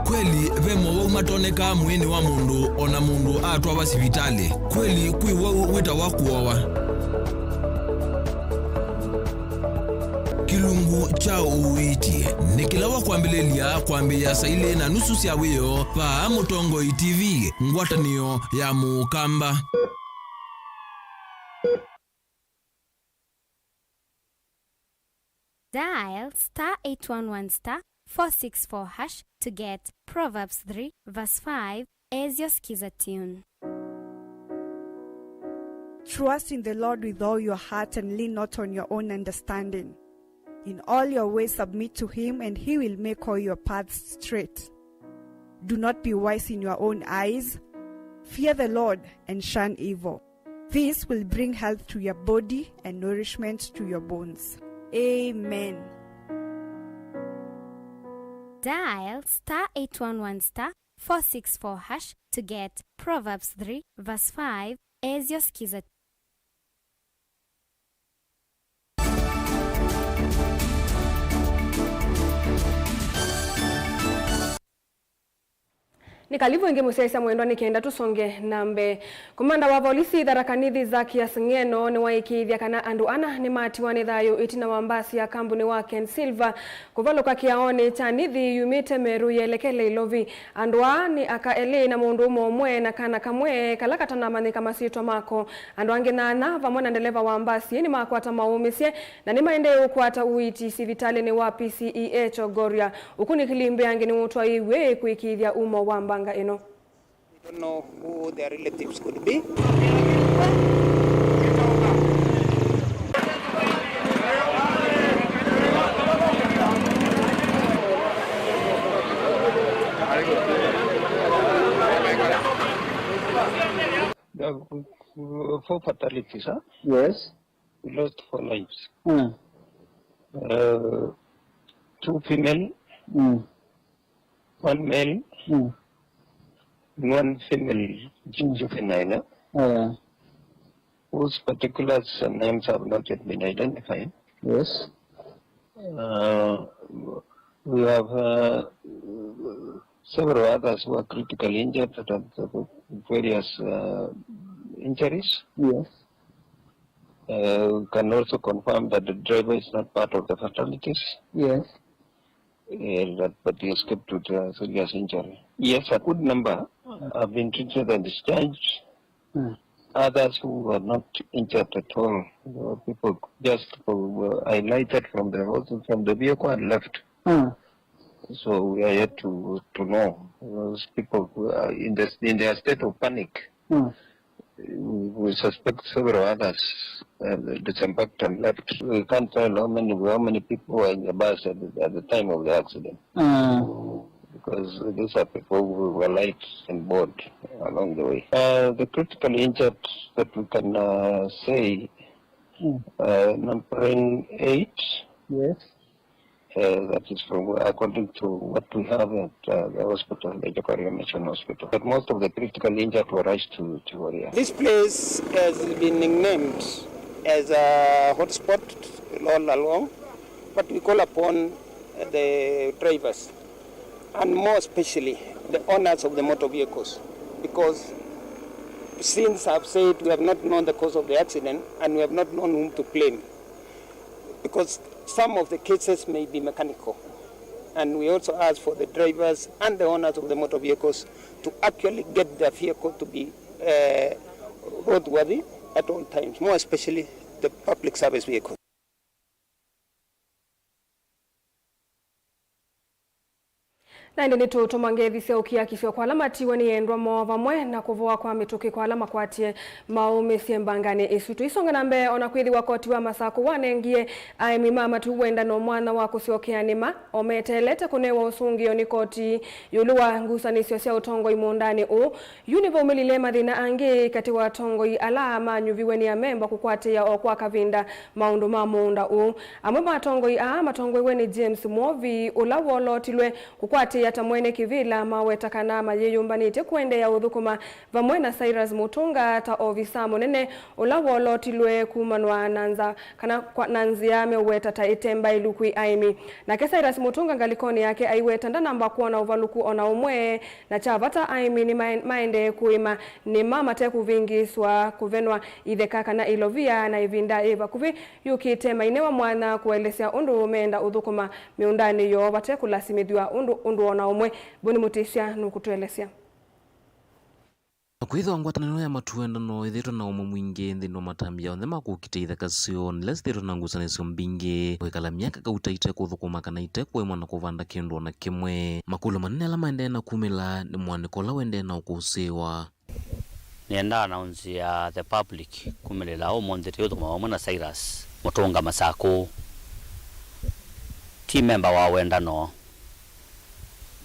Kweli, ve mowau matonekaa mwĩĩnĩ wa mũndũ o na mũndũ atwawa sivitalĩ. Kweli, kwĩ wau wĩtawa kũowa. Kĩlungu kya ũiiti nĩ kĩla wa kwambĩlĩlya kwambĩĩa saa ilĩ na nusu sya wĩoo vaa Mũtongoi T V, ngwatanĩo ya Mũkamba. Dial star eight one one star four six four hash to get Proverbs three verse five as your Skiza tune. Trust in the Lord with all your heart and lean not on your own understanding. In all your ways submit to him, and he will make all your paths straight. Do not be wise in your own eyes. Fear the Lord and shun evil. This will bring health to your body and nourishment to your bones. Amen. Dial star eight one one star four six four hash to get Proverbs three verse five as your Skiza. Nĩ kalivu ĩngĩ mũsyaĩĩsya mwendwa, nĩ kenda tũsonge na mbee. Komanda wa volisi Tharaka Nithi Zacchaeus Ng'eno nĩwaĩkĩĩthya kana andũ ana nĩmatiwa nĩ thayũ ĩtina wa mbasi ya kambuni wa Ken Silver kũvalũka kĩaonĩ kya Nithi yumĩte Meru yelekele Ilovi. Andũ aa nĩ aka elĩ na mũndũũme ũmwe na kana kamwe kala katanamanyĩka masyĩtwa mako. Andũ angĩ nyanya vamwe na ndeleva wa mbasi nĩmakwata maũmĩsye na nĩmaendee ũkwata ũiiti sivitalĩnĩ wa P C E A Chogoria. Ũkunĩkĩli mbeange nĩũtwaĩĩw'e kwĩkĩĩthya umo wa mbanga ĩno. We don't know who their relatives could be. There were four fatalities, huh? Yes. We lost four lives. Mm. Uh, two female, mm, one male, mm, and one female ju-, mm, juvenile, eh? Oh, yeah. Whose particulars and names have not yet been identified. Yes. Uh, we have, uh, several others who are critically injured that have various, uh, injuries. Yes. Uh, we can also confirm that the driver is not part of the fatalities. Yes. Uh, that, but he escaped with, uh, serious injury. Yes, a good number have been treated and discharged. Mm. Others who were not injured at all, uh, people just were highlighted from the, from the vehicle and left. Mm. So we are yet to, to know. Those people who are in the, in their state of panic. Mm. We, we suspect several others, uh, disembarked and left. We can't tell how many, how many people were in the bus at the, at the time of the accident. Mm. Because these are people who were light and bored along the way. Uh, the critically injured that we can, uh, say, mm, uh, numbering eight. Yes. Uh, that is from, according to what we have at, uh, the hospital, the Chogoria Mission Hospital. But most of the critically injured were rushed to, to Chogoria. This place has been nicknamed as a hotspot all along, but we call upon the drivers, and more especially the owners of the motor vehicles, because since I've said, we have not known the cause of the accident and we have not known whom to blame, because some of the cases may be mechanical, and we also ask for the drivers and the owners of the motor vehicles to actually get their vehicle to be, uh, roadworthy at all times, more especially the public service vehicles. Na ĩndĩ nĩtũũtũma ngethi sya ũkiakisyo kwa ala matiwe nĩ endwa moo vamwe na kũvoa kwa mĩtũkĩ kwa ala makwatie maũmĩsye mbanganĩ ĩsu. Tũisonga na mbee, o na kwĩthĩwa koti wa Masakũ wanengie aĩmi ma Matuu Wendano mwanya wa kũsyokea nĩma, o meteelete kũnewa ũsũngĩo nĩ koti ĩũlũ wa ngusanĩsyo sya ũtongoi mũũndanĩ ũũ, yu nĩvaumĩlile mathĩna angĩ katĩ wa atongoi ala manyuviwe nĩ amemba kũkwatĩĩa o kwa kavinda maũndũ ma mũũnda ũũ. Amwe ma atongoi aa matongoew'e nĩ James Mwovi, ũla wolootilwe kũkwatĩĩa ta mwene kĩvĩla, maweta kana mayĩyũmbanĩtye kũendeea ũthũkũma vamwe na Cyrus Mutunga ta ovisaa mũnene ũla wolootilwe kumanwa na nza kana kwa, na nzĩa meũweta ta ĩte mbaĩlu kwĩ aĩmi. Nake Cyrus Mutunga ngalĩkonĩ yake aiweta ndanamba kwona ũvalũku o na ũmwe, na kya vata, aĩmi nĩmaendee kũĩma nĩma matekũvĩngĩĩswa kũvenwa itheka kana ilovia, na ĩvinda yĩ vakuvĩ yũkĩte mainewa mwanya kũelesya ũndũ meenda ũthũkũma mĩũndanĩ yoo vate kũlasimĩthw'a ũndũ, ũndũ o na ũmwe. Boni Mũtĩsya nũkũtũelesya. Kwĩthĩwa ngwatanĩo ya Matuu Wendano ĩthĩĩtwe na ũmwe mwingĩ nthĩnĩ wa matambya onthe ma kũkitĩa itheka syoo, nĩla syĩthĩĩtwe na ngusanĩsyo mbingĩ, kwĩkala myaka kauta itekũthũkũma kana itekũĩmwa na kũvanda kĩndũ o na kĩmwe. Makũlyo manene ala maendee na kumĩla nĩ mũanĩko ũla ũendee na ũkũsĩĩwa. Nĩenda announce ya the public kumĩlĩla ũmũnthĩ tũyũthũkũma vamwe na Cyrus Mutunga Masakũ. Ti memba wa Wendano,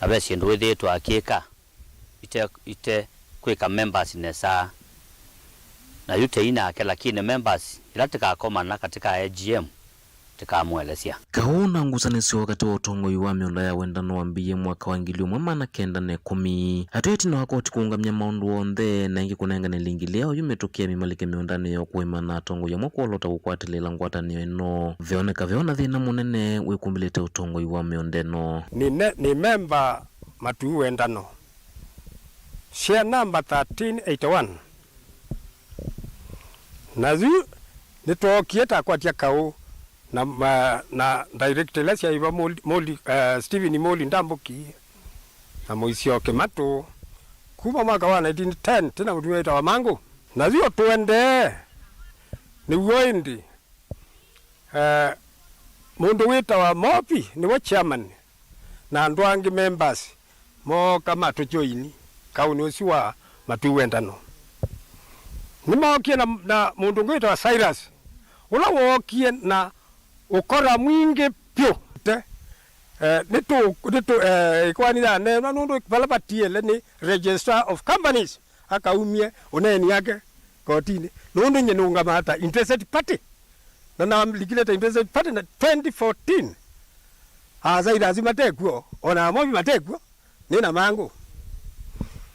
na ve syĩndũ wĩthĩĩtwe akĩka ite, ite kwĩka members nesa. Na yu tei nake, lakini members ila tĩkakomana katika A G M, tĩkamũelesya. Kaũ na ngusanĩsyo katĩ wa ũtongoi wa mĩũnda ya Wendano wambĩĩe mwaka wa ngili ũmwe maana kenda na ĩkũmi. Atw'e ĩtina wa koti kũũngamya maũndũ onthe, na ĩngĩ kũnengane lingili ya oyu mĩtũkĩ aĩmi malike mĩũndanĩ yoo kũĩma na atongoi amwe kwolota kũkwatĩlĩĩla ngwatanĩo ĩno. Veoneka veona thĩna mũnene wĩkumbĩlĩte ũtongoi wa mĩũnda ĩno. Nĩ ne-, nĩ memba Matuu Wendano. Share number thirteen eighty-one. Na yu nĩtwookie takwatya kaũ na, ma-, na director ila syaiva Moli, Moli, eh, Stephen Moli Ndambũki na Mũisyo Kĩmatũ kuma mwaka wa nineteen ten, tena mũtumĩa wĩtawa Mangũ. Na yu tũendee nĩw'o ĩndĩ, eh, mũndũ wĩtawa Mopi nĩwe chairman, na andũ angĩ members mooka matũjoini kaũnĩ ũsu wa Matuu Wendano. Nĩmookie na, na mũndũ ũngĩ wĩtawa Cyrus, ũla wookie na ũkora mwingĩ vyũ. Te, eh, nĩtũ, nĩtũ, eh, ĩkoani yaneenwa nũndũ vala vatiele nĩ Registrar of Companies akaumie ũneeni yake kotinĩ, nũndũ nyie nũngamaa ta interested party, na nalikile ta interested party na twenty fourteen. Aa Cyrus matekw'o, o na Amovi matekw'o, nĩ na Mangũ.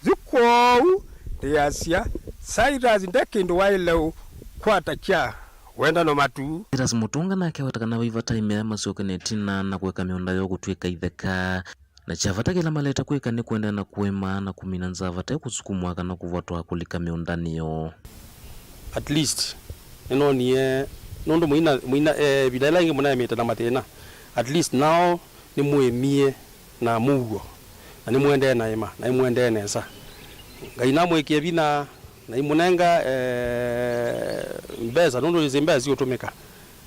Yu kwoou ndĩasya, Cyrus nde kĩndũ waĩle ũkwata kya Wendano Matuu. Cyrus Mutunga nake aweta kana vai vata aĩmi aya masyoke na ĩtina na kũeka mĩũnda yoo kũtw'ĩka itheka. Na kya vata kĩla malete kwĩka nĩ kũendeea na kũĩma na kũmina nzaa vate kũsukumwa kana kũvatwa kũlika mĩũndanĩ yoo. At least, nĩnoonie, nũndũ mũina, mũina, eh, ĩvinda ĩla ĩngĩ mũnaemĩte na mathĩna. At least now nĩmũĩmie na mũuo, na nĩmũendee na ĩma, na nĩmũendee nesa. Ngai namwĩkĩe vinya, na imũnenga, eh, mbesa, nũndũ ĩsĩ mbesa siũtũmĩka,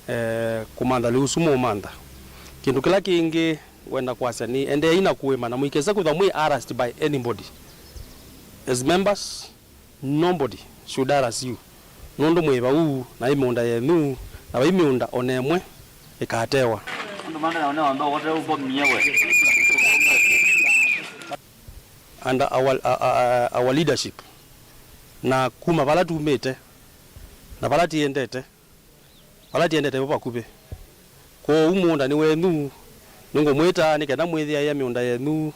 eh, kũmantha lĩu ũsu mũũmantha. Kĩndũ kĩla kĩngĩ, ngwenda kwasya nĩ, endeei na kũĩma na mũikese kwĩthwa mwĩ harassed by anybody. As members, nobody should harass you. Nũndũ mwĩ vau, na ĩ mĩũnda yenyu, na vai mĩũnda o na ĩmwe ĩkatewa. Andũ mangĩ nao nĩwamba ũkote ũkomie we. Under our, uh, uh, our leadership, na kuma vala tumĩte, na vala tiendete, vala tiendete vo vakuvĩ. Kwoou mũũnda nĩ wenyu, nĩngũmwĩta nĩ kenda mwĩthĩaĩa mĩũnda yenyu,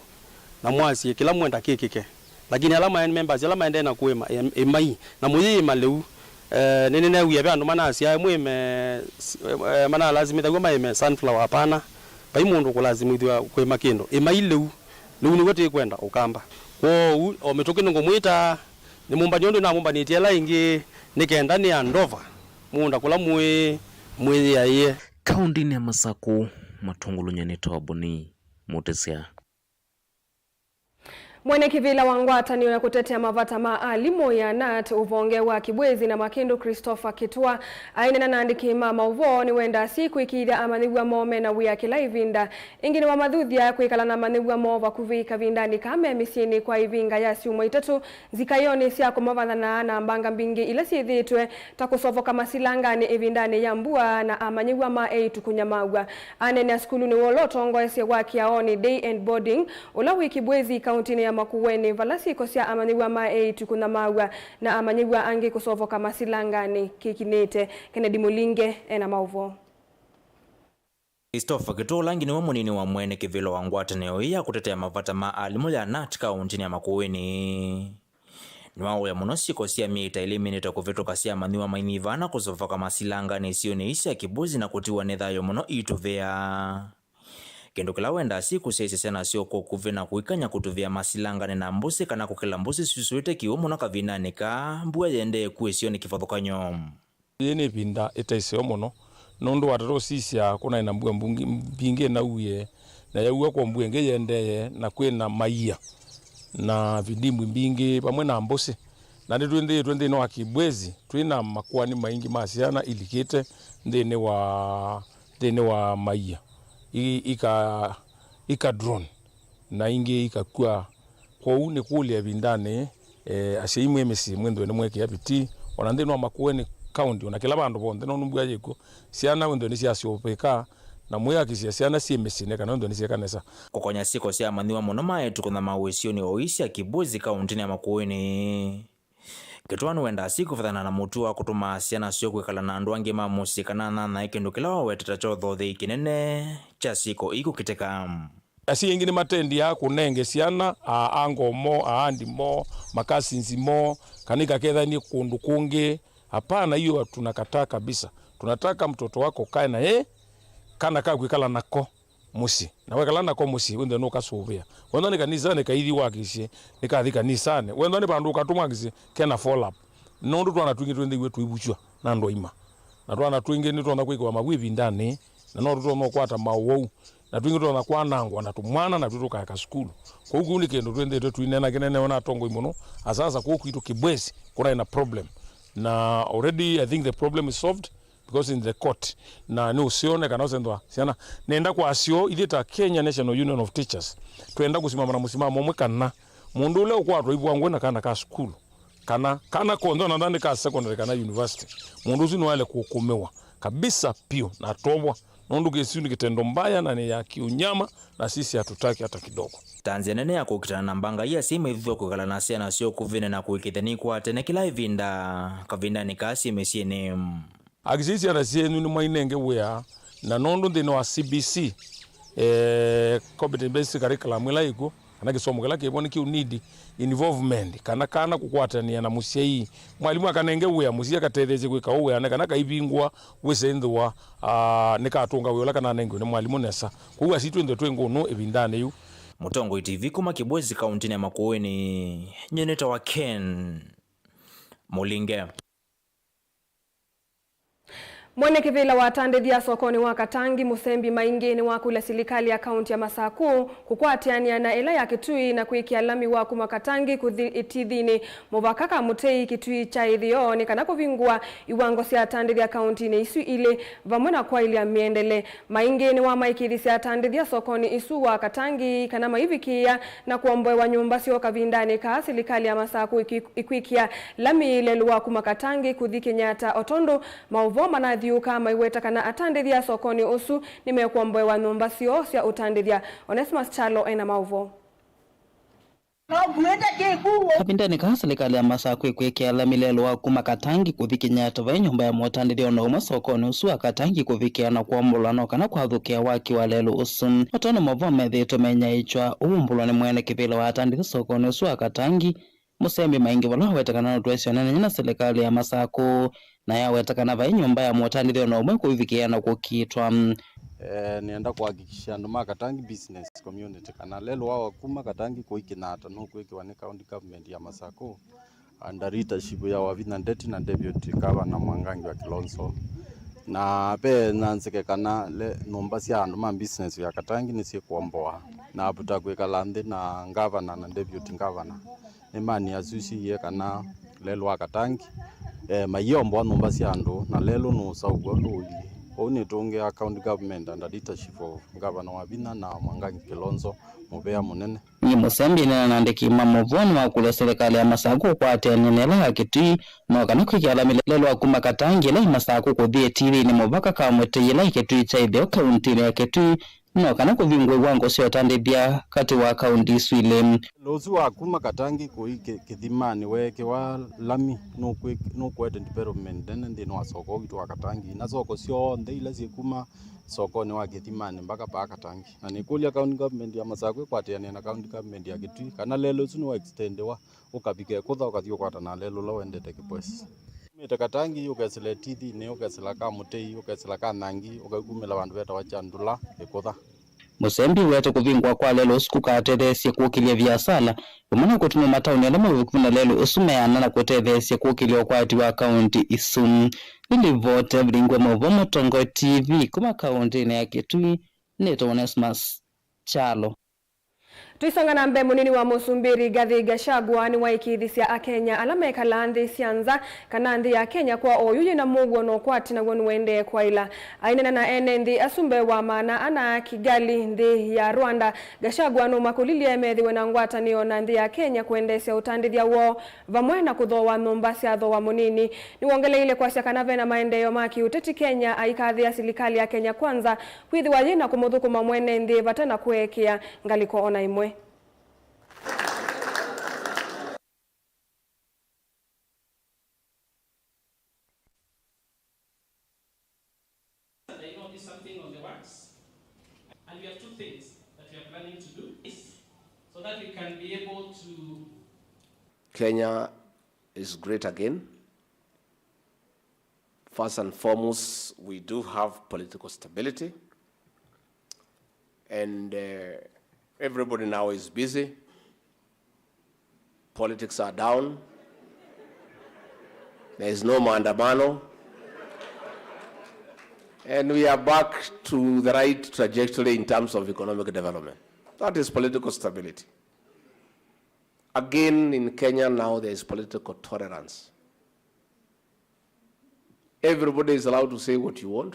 na mwasye kĩla mwenda kĩkĩke. Lakini ala ma members ala maendee na kũĩma, em-, ĩmai, na mũyĩĩma lĩu. Eh, nĩnĩneewie ve andũ manasya, "Mwĩme, s-, eh, manalasimĩthaw'a maĩme sunflower." Hapana, vai mũndũ kũlasimĩthw'a kũĩma kĩndũ. Ĩmai lĩu, lĩu nĩw'o tĩkwenda ũkamba. Kwoou, o mĩtũkĩ nĩngũmwĩta, nĩmũmbany'e ũndũ namũmbanĩtye ĩla ĩngĩ, nĩ kenda nĩ andova mũũnda kũla mũĩ, mwĩyĩaĩe. Kaũndĩnĩ ya Masakũ, matũngũlũnye nĩ Toboni Mũtĩsya. Mwene kĩvĩla wa ngwatanĩo ya kũtetea mavata ma alimũ ya nat ũvonge wa Kibwezi na Makindu, Christopher Kitwa, aineena na andĩki ma maũvoo, nĩwendaa syĩ kwĩkĩĩthya amanyĩw'a moo mena wĩa kĩla ĩvinda. Ĩngĩ nĩwamathuthya kwĩkala na amanyĩw'a moo vakuvĩ kavindanĩ kaa me mĩsyĩnĩ kwa ĩvinga ya syumwa itatũ, nzikaĩonĩ sya kũmavathana na mbanga mbingĩ ila syĩthĩĩtwe ta kũsovoka masilanganĩ ĩvindanĩ ya mbua na amanyĩw'a ma eĩtu kũnyamaw'a. Aneenea sukulunĩ wa ũla ũtongoesye wa Kiaoni Day and Boarding, ũla wĩ Kibwezi, kauntinĩ ya Makueni, vala syĩko sya amanyĩw'a ma eĩtu kũnyamaw'a na amanyĩw'a angĩ kũsovoka masilanganĩ kĩkinĩte. Kennedy Mũlinge ena maũvoo. Christopher Kitwa, ũla angĩ nĩwe mũnini wa mwene kĩvĩla wa ngwatanĩo ĩĩ ya kũtetea mavata ma alimũ ya nat kauntinĩ ya Makueni, nĩwaũya mũno syĩko sya myei ta ĩlĩ mĩnĩte kũvĩtũka sya amanyĩw'a mainyiva na kũsovoka masilanganĩ isionĩ ii sya Kibwezi na kũtiwa nĩ thayũ mũno iitũvĩa. Kĩndũ kĩla wendaa syĩ kũsyaĩĩsya syana syoo kwa ũkuvĩ na kũikany'a kũtũvĩa masilanganĩ na mbũsĩ kana kũkĩla mbũsĩ syusũĩte kĩw'ũ mũno kavindanĩ kaa mbua yĩendee kwĩsĩwa nĩ kĩvathũkany'o. Yĩĩ nĩ ĩvinda ĩte ĩseo mũno, nũndũ watata ũsisya kũnaĩ na mbua mbungi- mbingĩ ĩnauie, na yaua kwa mbua ĩngĩ yĩendee, na kwĩ na maia na vidimbwi mbingĩ vamwe na mbũsĩ. Na nĩtwĩthĩĩtwe nthĩnĩ wa Kibwezi twĩ na makoani maingĩ ma syana ilikĩte nthĩnĩ wa nthĩnĩ wa maia, i- ika- ika drown, na ingĩ ikakw'a. Kwoou nĩkũlya ĩvindanĩ, eh, asyai mwĩ mĩsyĩ mwĩthĩwe nĩmwekĩa vitii, ona nthĩnĩ wa Makueni County, ona kĩla vandũ vonthe, nũndũ mbua yĩkw'o, syana wĩthĩwe nĩsyasyoovĩka, na mwĩakisye syana syĩ mĩsyĩnĩ kana wĩthĩwe nĩsyĩka nesa. Kũkonya syĩko sya amanyĩw'a mũno ma eĩtu kũnyamaw'a isionĩ o ii sya Kibwezi kauntinĩ ya Makueni. Kitwa nĩwendaa syĩ kũvathana na mũtuo wa kũtũma syana syoo kwĩkala na andũ angĩ ma mũsyĩ kana nyanyae, kĩndũ kĩla wawetete ta kyothothei kĩnene kya syĩko ii kũkitĩka. Asyai aingĩ nĩmatendiaa kũnenge syana, a- ango moo, aandi moo, makasinzi moo, kana ikakethanie kũndũ kũngĩ. Hapana, hiyo tunakataa kabisa. Tunataka mtoto wako kae na yeye, kana ka kwĩkala nako mũsyĩ. Na wekala nako mũsyĩ, wĩthĩwe nũkasũvĩa. Wethwa nĩ kanisanĩ, kaithi wakisye nĩkathi kanisanĩ. Wethwa nĩ vandũ ũkatũmwa, wakisye kena follow up. Nũndũ twana twingĩ twĩthĩiwe tũivukywa na andũ aima. Na twana twingĩ nĩtũtonya kwĩkĩwa mavu ĩvindanĩ, na no tũtonya ũkwata maũwau. Na twingĩ tũtonya kwanangwa na tũmwana, na twĩ tũkaeka sukulu. Kwoou kĩu nĩ kĩndũ twĩthĩĩtwe tũineena kĩnene na atongoi mũno, asasa kũu kwitũ Kibwezi, kũnaĩ na problem. Na already I think the problem is solved because in the court, na nĩ ũseo nĩ kana ũsenzwa syana. Nenda kwasyo, ithyĩ ta Kenya National Union of Teachers, twenda kũsimama na mũsimamo ũmwe kana mũndũ ũla ũkwatwa ivwangwe na kana ka sukulu, kana kana konthe ona nĩ ka secondary kana university, mũndũ ũsu nĩwaĩle kũkũmĩwa kabisa piũ na atovwa, nũndũ kĩsu nĩ kitendo mbaya na nĩ ya kiunyama, na sisi hatutaki hata kidogo. Ta nzĩa nene ya kũkitana na mbanga ii, asyai maithuthw'a kwĩkala na syana syoo ũkuvĩnĩ na kũĩkĩĩthya nĩikwatene kĩla ĩvinda kavindanĩ kaa syĩ mĩsyĩnĩ. Akisai syana syenyu nĩmwainenge wĩa, na nũndũ nthĩnĩ wa C B C, eh, competency based curriculum ĩla ĩkw'o, kana kĩsomo kĩla kĩvo nĩ kĩu need involvement, kana kana kũkwatanĩa na mũsyai. Mwalimũ akanenge wĩa mũsyai akatetheesye kwĩka ũu wĩanĩ, kana kaivingũa wĩse ĩnthĩwa, ah, nĩkatũnga wĩa ũla kananengiwe nĩ mwalimũ nesa. Kwoou asyai twĩthĩwe twĩ ngũnũ ĩvindanĩ yĩu. Mũtongoi T V kuma Kibwezi kauntinĩ ya Makueni, nyie nĩtawa Ken Mũlinge. Mwene kĩvĩla wa atandĩthya sokonĩ wa Katangi, Mũsembi Maingi, nĩwakũlya silikalĩ ya kaunti ya Masaku kũkwatĩanĩa na ĩla ya Kitui na kwĩkĩa lami wa kuma Katangi kũthi Ĩtithinĩ, mũvaka Kamũtei, Kitui kya ĩthĩo, nĩ kana kũvingũa iwango sya atandĩthya kauntinĩ isu ilĩ, vamwe na kwaĩlya mĩendele. Maingi nĩwamaĩkĩĩthisye atandĩthya sokonĩ ĩsu wa Katangi kana maivikĩĩa na kũomboewa nyũmba syoo kavindanĩ kaa silikalĩ ya Masaku ĩkwĩ- ĩkwĩkĩa lami lelũ wa kuma Katangi kũthi Kenyatta, o tondũ maũvoo manathiũũkaa maiweta kana atandĩthya sokonĩ ũsu nĩmekũomboewa nyũmba syoo sya ũtandĩthya. Onesmus Kyalo ena maũvoo. Kavindanĩ kaa silikalĩ ya Masaku ĩkwĩkĩa lami lelũ wa kuma Katangi kũthi Kenyatta, vai nyũmba ya mũtandĩthya o na ũmwe sokonĩ ũsu wa Katangi kũvikĩa na kũombũlwa no kana kwathũkĩa waki wa lelũ ũsu. O tondũ maũvoo methĩĩtwe menyaĩĩkw'a, ũvumbũlwa nĩ mwene kĩvĩla wa atandĩthya sokonĩ ũsu wa Katangi, Mũsembi Maingi, vala waweta kana nũtwaĩsye ũneenany'a na silikalĩ ya Masaku, na yaweta kana vai nyũmba ya mũtandĩthya o na ũmwe kũivikĩa na kũkiitwa. Eh, nĩenda kũhakikishia andũ ma Katangi Business Community kana lelũ wa kuma Katangi kũi Kenyatta nũkwĩkĩwa nĩ County Government ya Masaku under leadership ya Wavinya Ndeti na Deputy Governor Mwangangi wa Kilonzo. Na ve na nzeke kana le, nyũmba sya andũ ma business ya Katangi nĩsyĩkomboa, na avuta kwĩkala nthĩ na ngavana na deputy governor nĩmanĩa asu siie kana lelũ wa Katangi, eh, maiomboa nyũmba sya andũ na lelũ nũũsaũvw'a ũndũ ũilyĩ. Ũu nĩtũngĩa county government under leadership of Governor Wavinya na Mwangangi Kilonzo mũvea mũnene. Nĩ Mũsembi nena na andĩki ma movoo nĩwakũlya silikalĩ ya Masakũ ũkwatĩanĩa na ĩla ya Kĩtui, no kana kwĩkĩa lami lelũ wa kuma Katangi ĩla ĩ Masakũ kũthi ĩtilinĩ mũvaka Kamũtĩ ĩla ĩ Kĩtui kya ĩtheo kauntinĩ ya Kĩtui, no kana kũvingũe iwango sya ũtandĩthya katĩ wa kaunti isu ilĩ. Lelũ ũsu wa kuma Katangi kũi Kĩ-, Kĩthimanĩ weekĩwa lami nũkwĩ-, nũkũete development nene nthĩnĩ wa soko witũ wa Katangi, na soko syonthe ila syĩ kuma sokonĩ wa Kĩthimanĩ mpaka paa Katangi. Na nĩkũlya county government ya Masakũ ĩkwatĩanĩe na county government ya Kĩtui kana lelũ ũsu nĩwa extendiwa ũkavika Ĩkũtha ũkathi ũkwatana na lelũ ũla ũendete Kĩbwesi. Umĩte Katangi ũkesĩla ĩtilinĩ, ũkesĩla Kamũtĩ, ũkesĩla Kanyangi, ũkaikumĩla vandũ vetawa Kyandula, Ĩkũtha. Mũsembi wete kũvingwa kwa lelũ ũsu kũkatetheesye kũkĩlya viasala vamwe na kũtuma mataoni ala me vakuvĩ na lelũ ũsu meana na kũtetheesya kũkĩlya ũkwati wa kaunti isu. Nĩ livoti ya Vilingwe Maũvoo Mũtongoi T V kuma kauntinĩ ya Kĩtui, nĩtawa Onesmus Kyalo. Tũisonga na mbee, mũnini wa mũsumbĩ Rigathi Gachagua nĩwaĩkĩĩthisye Akenya ala mekalaa nthĩ sya nza kana nthĩ ya Kenya kwa oyu yĩna mũuo na ũkwati naw'o nũendee kwaĩla. Aineena na ene nthĩ asu mbee wa maana ana Kigali, nthĩ ya Rwanda, Gachagua nũmakũlilye methĩwe na ngwatanĩo na nthĩ ya Kenya kũendeesya ũtandĩthya woo vamwe na kũthooa nyũmba sya thooa mũnini. Nĩwongeleile kwasya kana vena maendeeo ma kĩũteti Kenya, aikathĩa silikalĩ ya Kenya Kwanza kwĩthĩwa yĩ na kũmũthũkũma mwene nthĩ vata na kweekĩa ngalĩko o na ĩmwe. They know there's something on the works, and we have two things that we are planning to do, is so that we can be able to Kenya is great again. First and foremost, we do have political stability, and, uh, everybody now is busy. Politics are down. There is no maandamano. And we are back to the right trajectory in terms of economic development. That is political stability. Again, in Kenya now, there is political tolerance. Everybody is allowed to say what you want,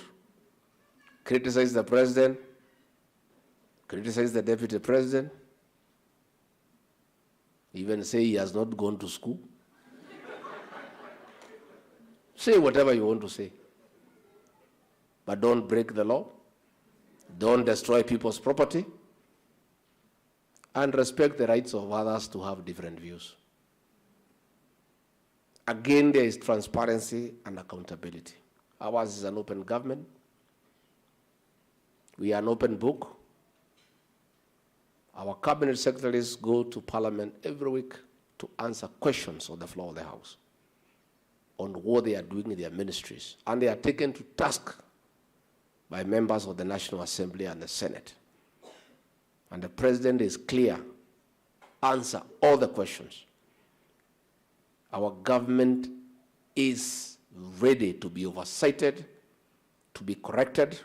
criticize the president, criticize the deputy president, even say he has not gone to school. Say whatever you want to say, but don't break the law, don't destroy people's property, and respect the rights of others to have different views. Again, there is transparency and accountability. Ours is an open government. We are an open book. Our cabinet secretaries go to parliament every week to answer questions on the floor of the House on what they are doing in their ministries. And they are taken to task by members of the National Assembly and the Senate. And the president is clear. Answer all the questions. Our government is ready to be oversighted, to be corrected,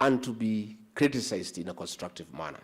and to be criticized in a constructive manner.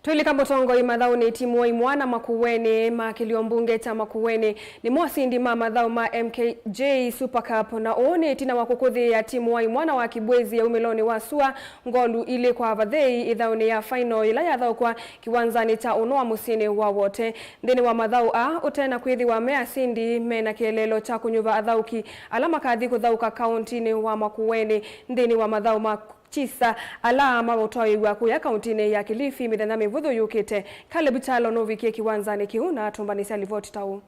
Twĩlika mũtongoi mathaũnĩ, timu wa imwana Makueni ma kĩlio mbunge kya Makueni nĩmo asindi ma mathaũ ma M K J Super Cup, na ũũ nĩ ĩtina wa kũkũthĩĩa timu wa imwana wa Kibwezi ya umĩlonĩ wa sua ngolu ilĩ kwa vathei ĩthaũnĩ ya final yĩla yathaũkwa kĩwanzanĩ kya ũnũa mũsyĩnĩ wa Wote. Nthĩnĩ wa mathaũ aa, ũte na kwĩthĩwa me asindi, me na kĩeleelo kya kũnyuva athaũki ala makathi kũthaũka kaũntinĩ wa Makueni nthĩnĩ wa mathaũ ma Chisa, ala mavotwaĩw'a kũya kaũntinĩ ya Kilifi mĩthenya mĩvũthũ yũkĩte. Caleb Kyalo nũvikie kĩwanzanĩ kĩu na atũmbanĩsya livoti ta ũũ.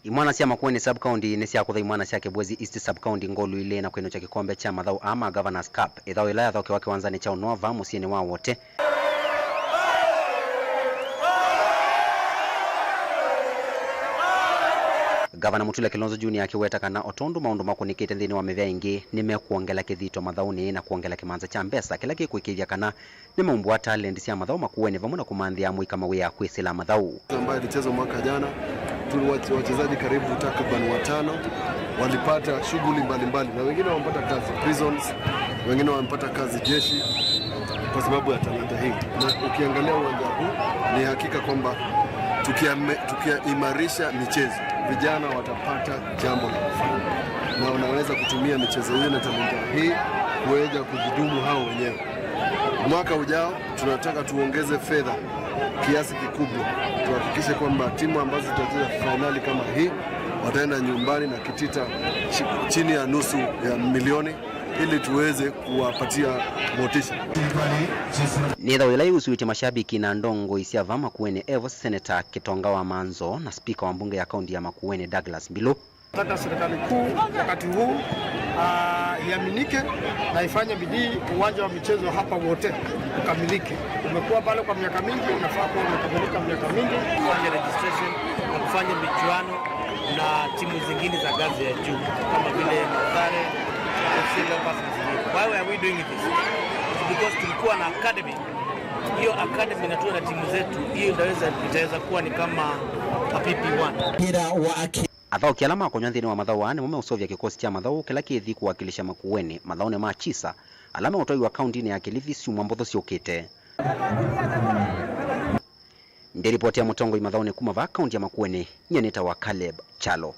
Imwana sya Makueni Sub County nĩsyakũtha imwana sya Kibwezi East Sub County ngolu ilĩ na kwĩnũkya kĩkombe kya mathaũ aa ma Governors Cup, ĩthaũ yĩla yathaũkĩwa kĩwanzanĩ kya ũnũa vaa mũsyĩnĩ wa Wote. Ngavana Mutula Kilonzo Junior akĩweta kana o tondũ maũndũ makũnĩkĩte nthĩnĩ wa mĩvĩa ĩngĩ nĩmekwongela kĩthito mathaũnĩ na kwongela kĩmanza kya mbesa kĩla kĩkwĩkĩĩthya kana nĩmaumbũa talent sya mathaũ Makueni vamwe na kũmanthĩa amũika mawĩa kwĩsĩla mathaũ. Ambayo ilichezwa mwaka jana, tuli wach-, wachezaji karibu takriban watano walipata shughuli mbalimbali, na wengine wamepata kazi prisons, wengine wamepata kazi jeshi kwa sababu ya talanta hii. Na ukiangalia uwanja huu, ni hakika kwamba tukiame-, tukiimarisha michezo, vijana watapata jambo la kufanya, na wanaweza kutumia michezo hiyo na talanta hii kuweza kujidumu hao wenyewe. Mwaka ujao tunataka tuongeze fedha kiasi kikubwa, tuhakikishe kwamba timu ambazo zitacheza fainali kama hii wataenda nyumbani na kitita chi-, chini ya nusu ya milioni, ili tuweze kuwapatia motisha. Nĩ thaũ ĩla yĩusũĩtye mashabiki na ndongoi sya va Makueni, evo Seneta Kitonga wa Manzo na spika wa mbunge ya kaunti ya Makueni, Douglas Mbilu. Nataka serikali kuu wakati huu, ah, iaminike na ifanye bidii uwanja wa michezo hapa Wote ukamilike. Umekuwa pale kwa miaka mingi, unafaa kuwa umekamilika miaka mingi. Kufanya registration na kufanya michuano na timu zingine za ngazi ya juu kama vile Mathare, F C Leopards na zingine. Why are we doing this? It's because tulikuwa na academy. Hiyo academy inatoa na timu zetu, hiyo itaweza, itaweza kuwa ni kama a P P one. Mpira wa aki- Athaũki ala makonywa nthĩnĩ wa mathaũ aa nĩmo meũseũvya kĩkosi kya mathaũ kĩla kĩthi kũwakilisha Makueni mathaũnĩ ma Chisa ala meũtwaiwa kauntinĩ ya Kilifi syumwa mbũthũ syũkĩte. Ndĩ ripoti ya mũtongoi mathaũnĩ kuma vaa kaunti ya Makueni, nyie nĩtawa Caleb Kyalo.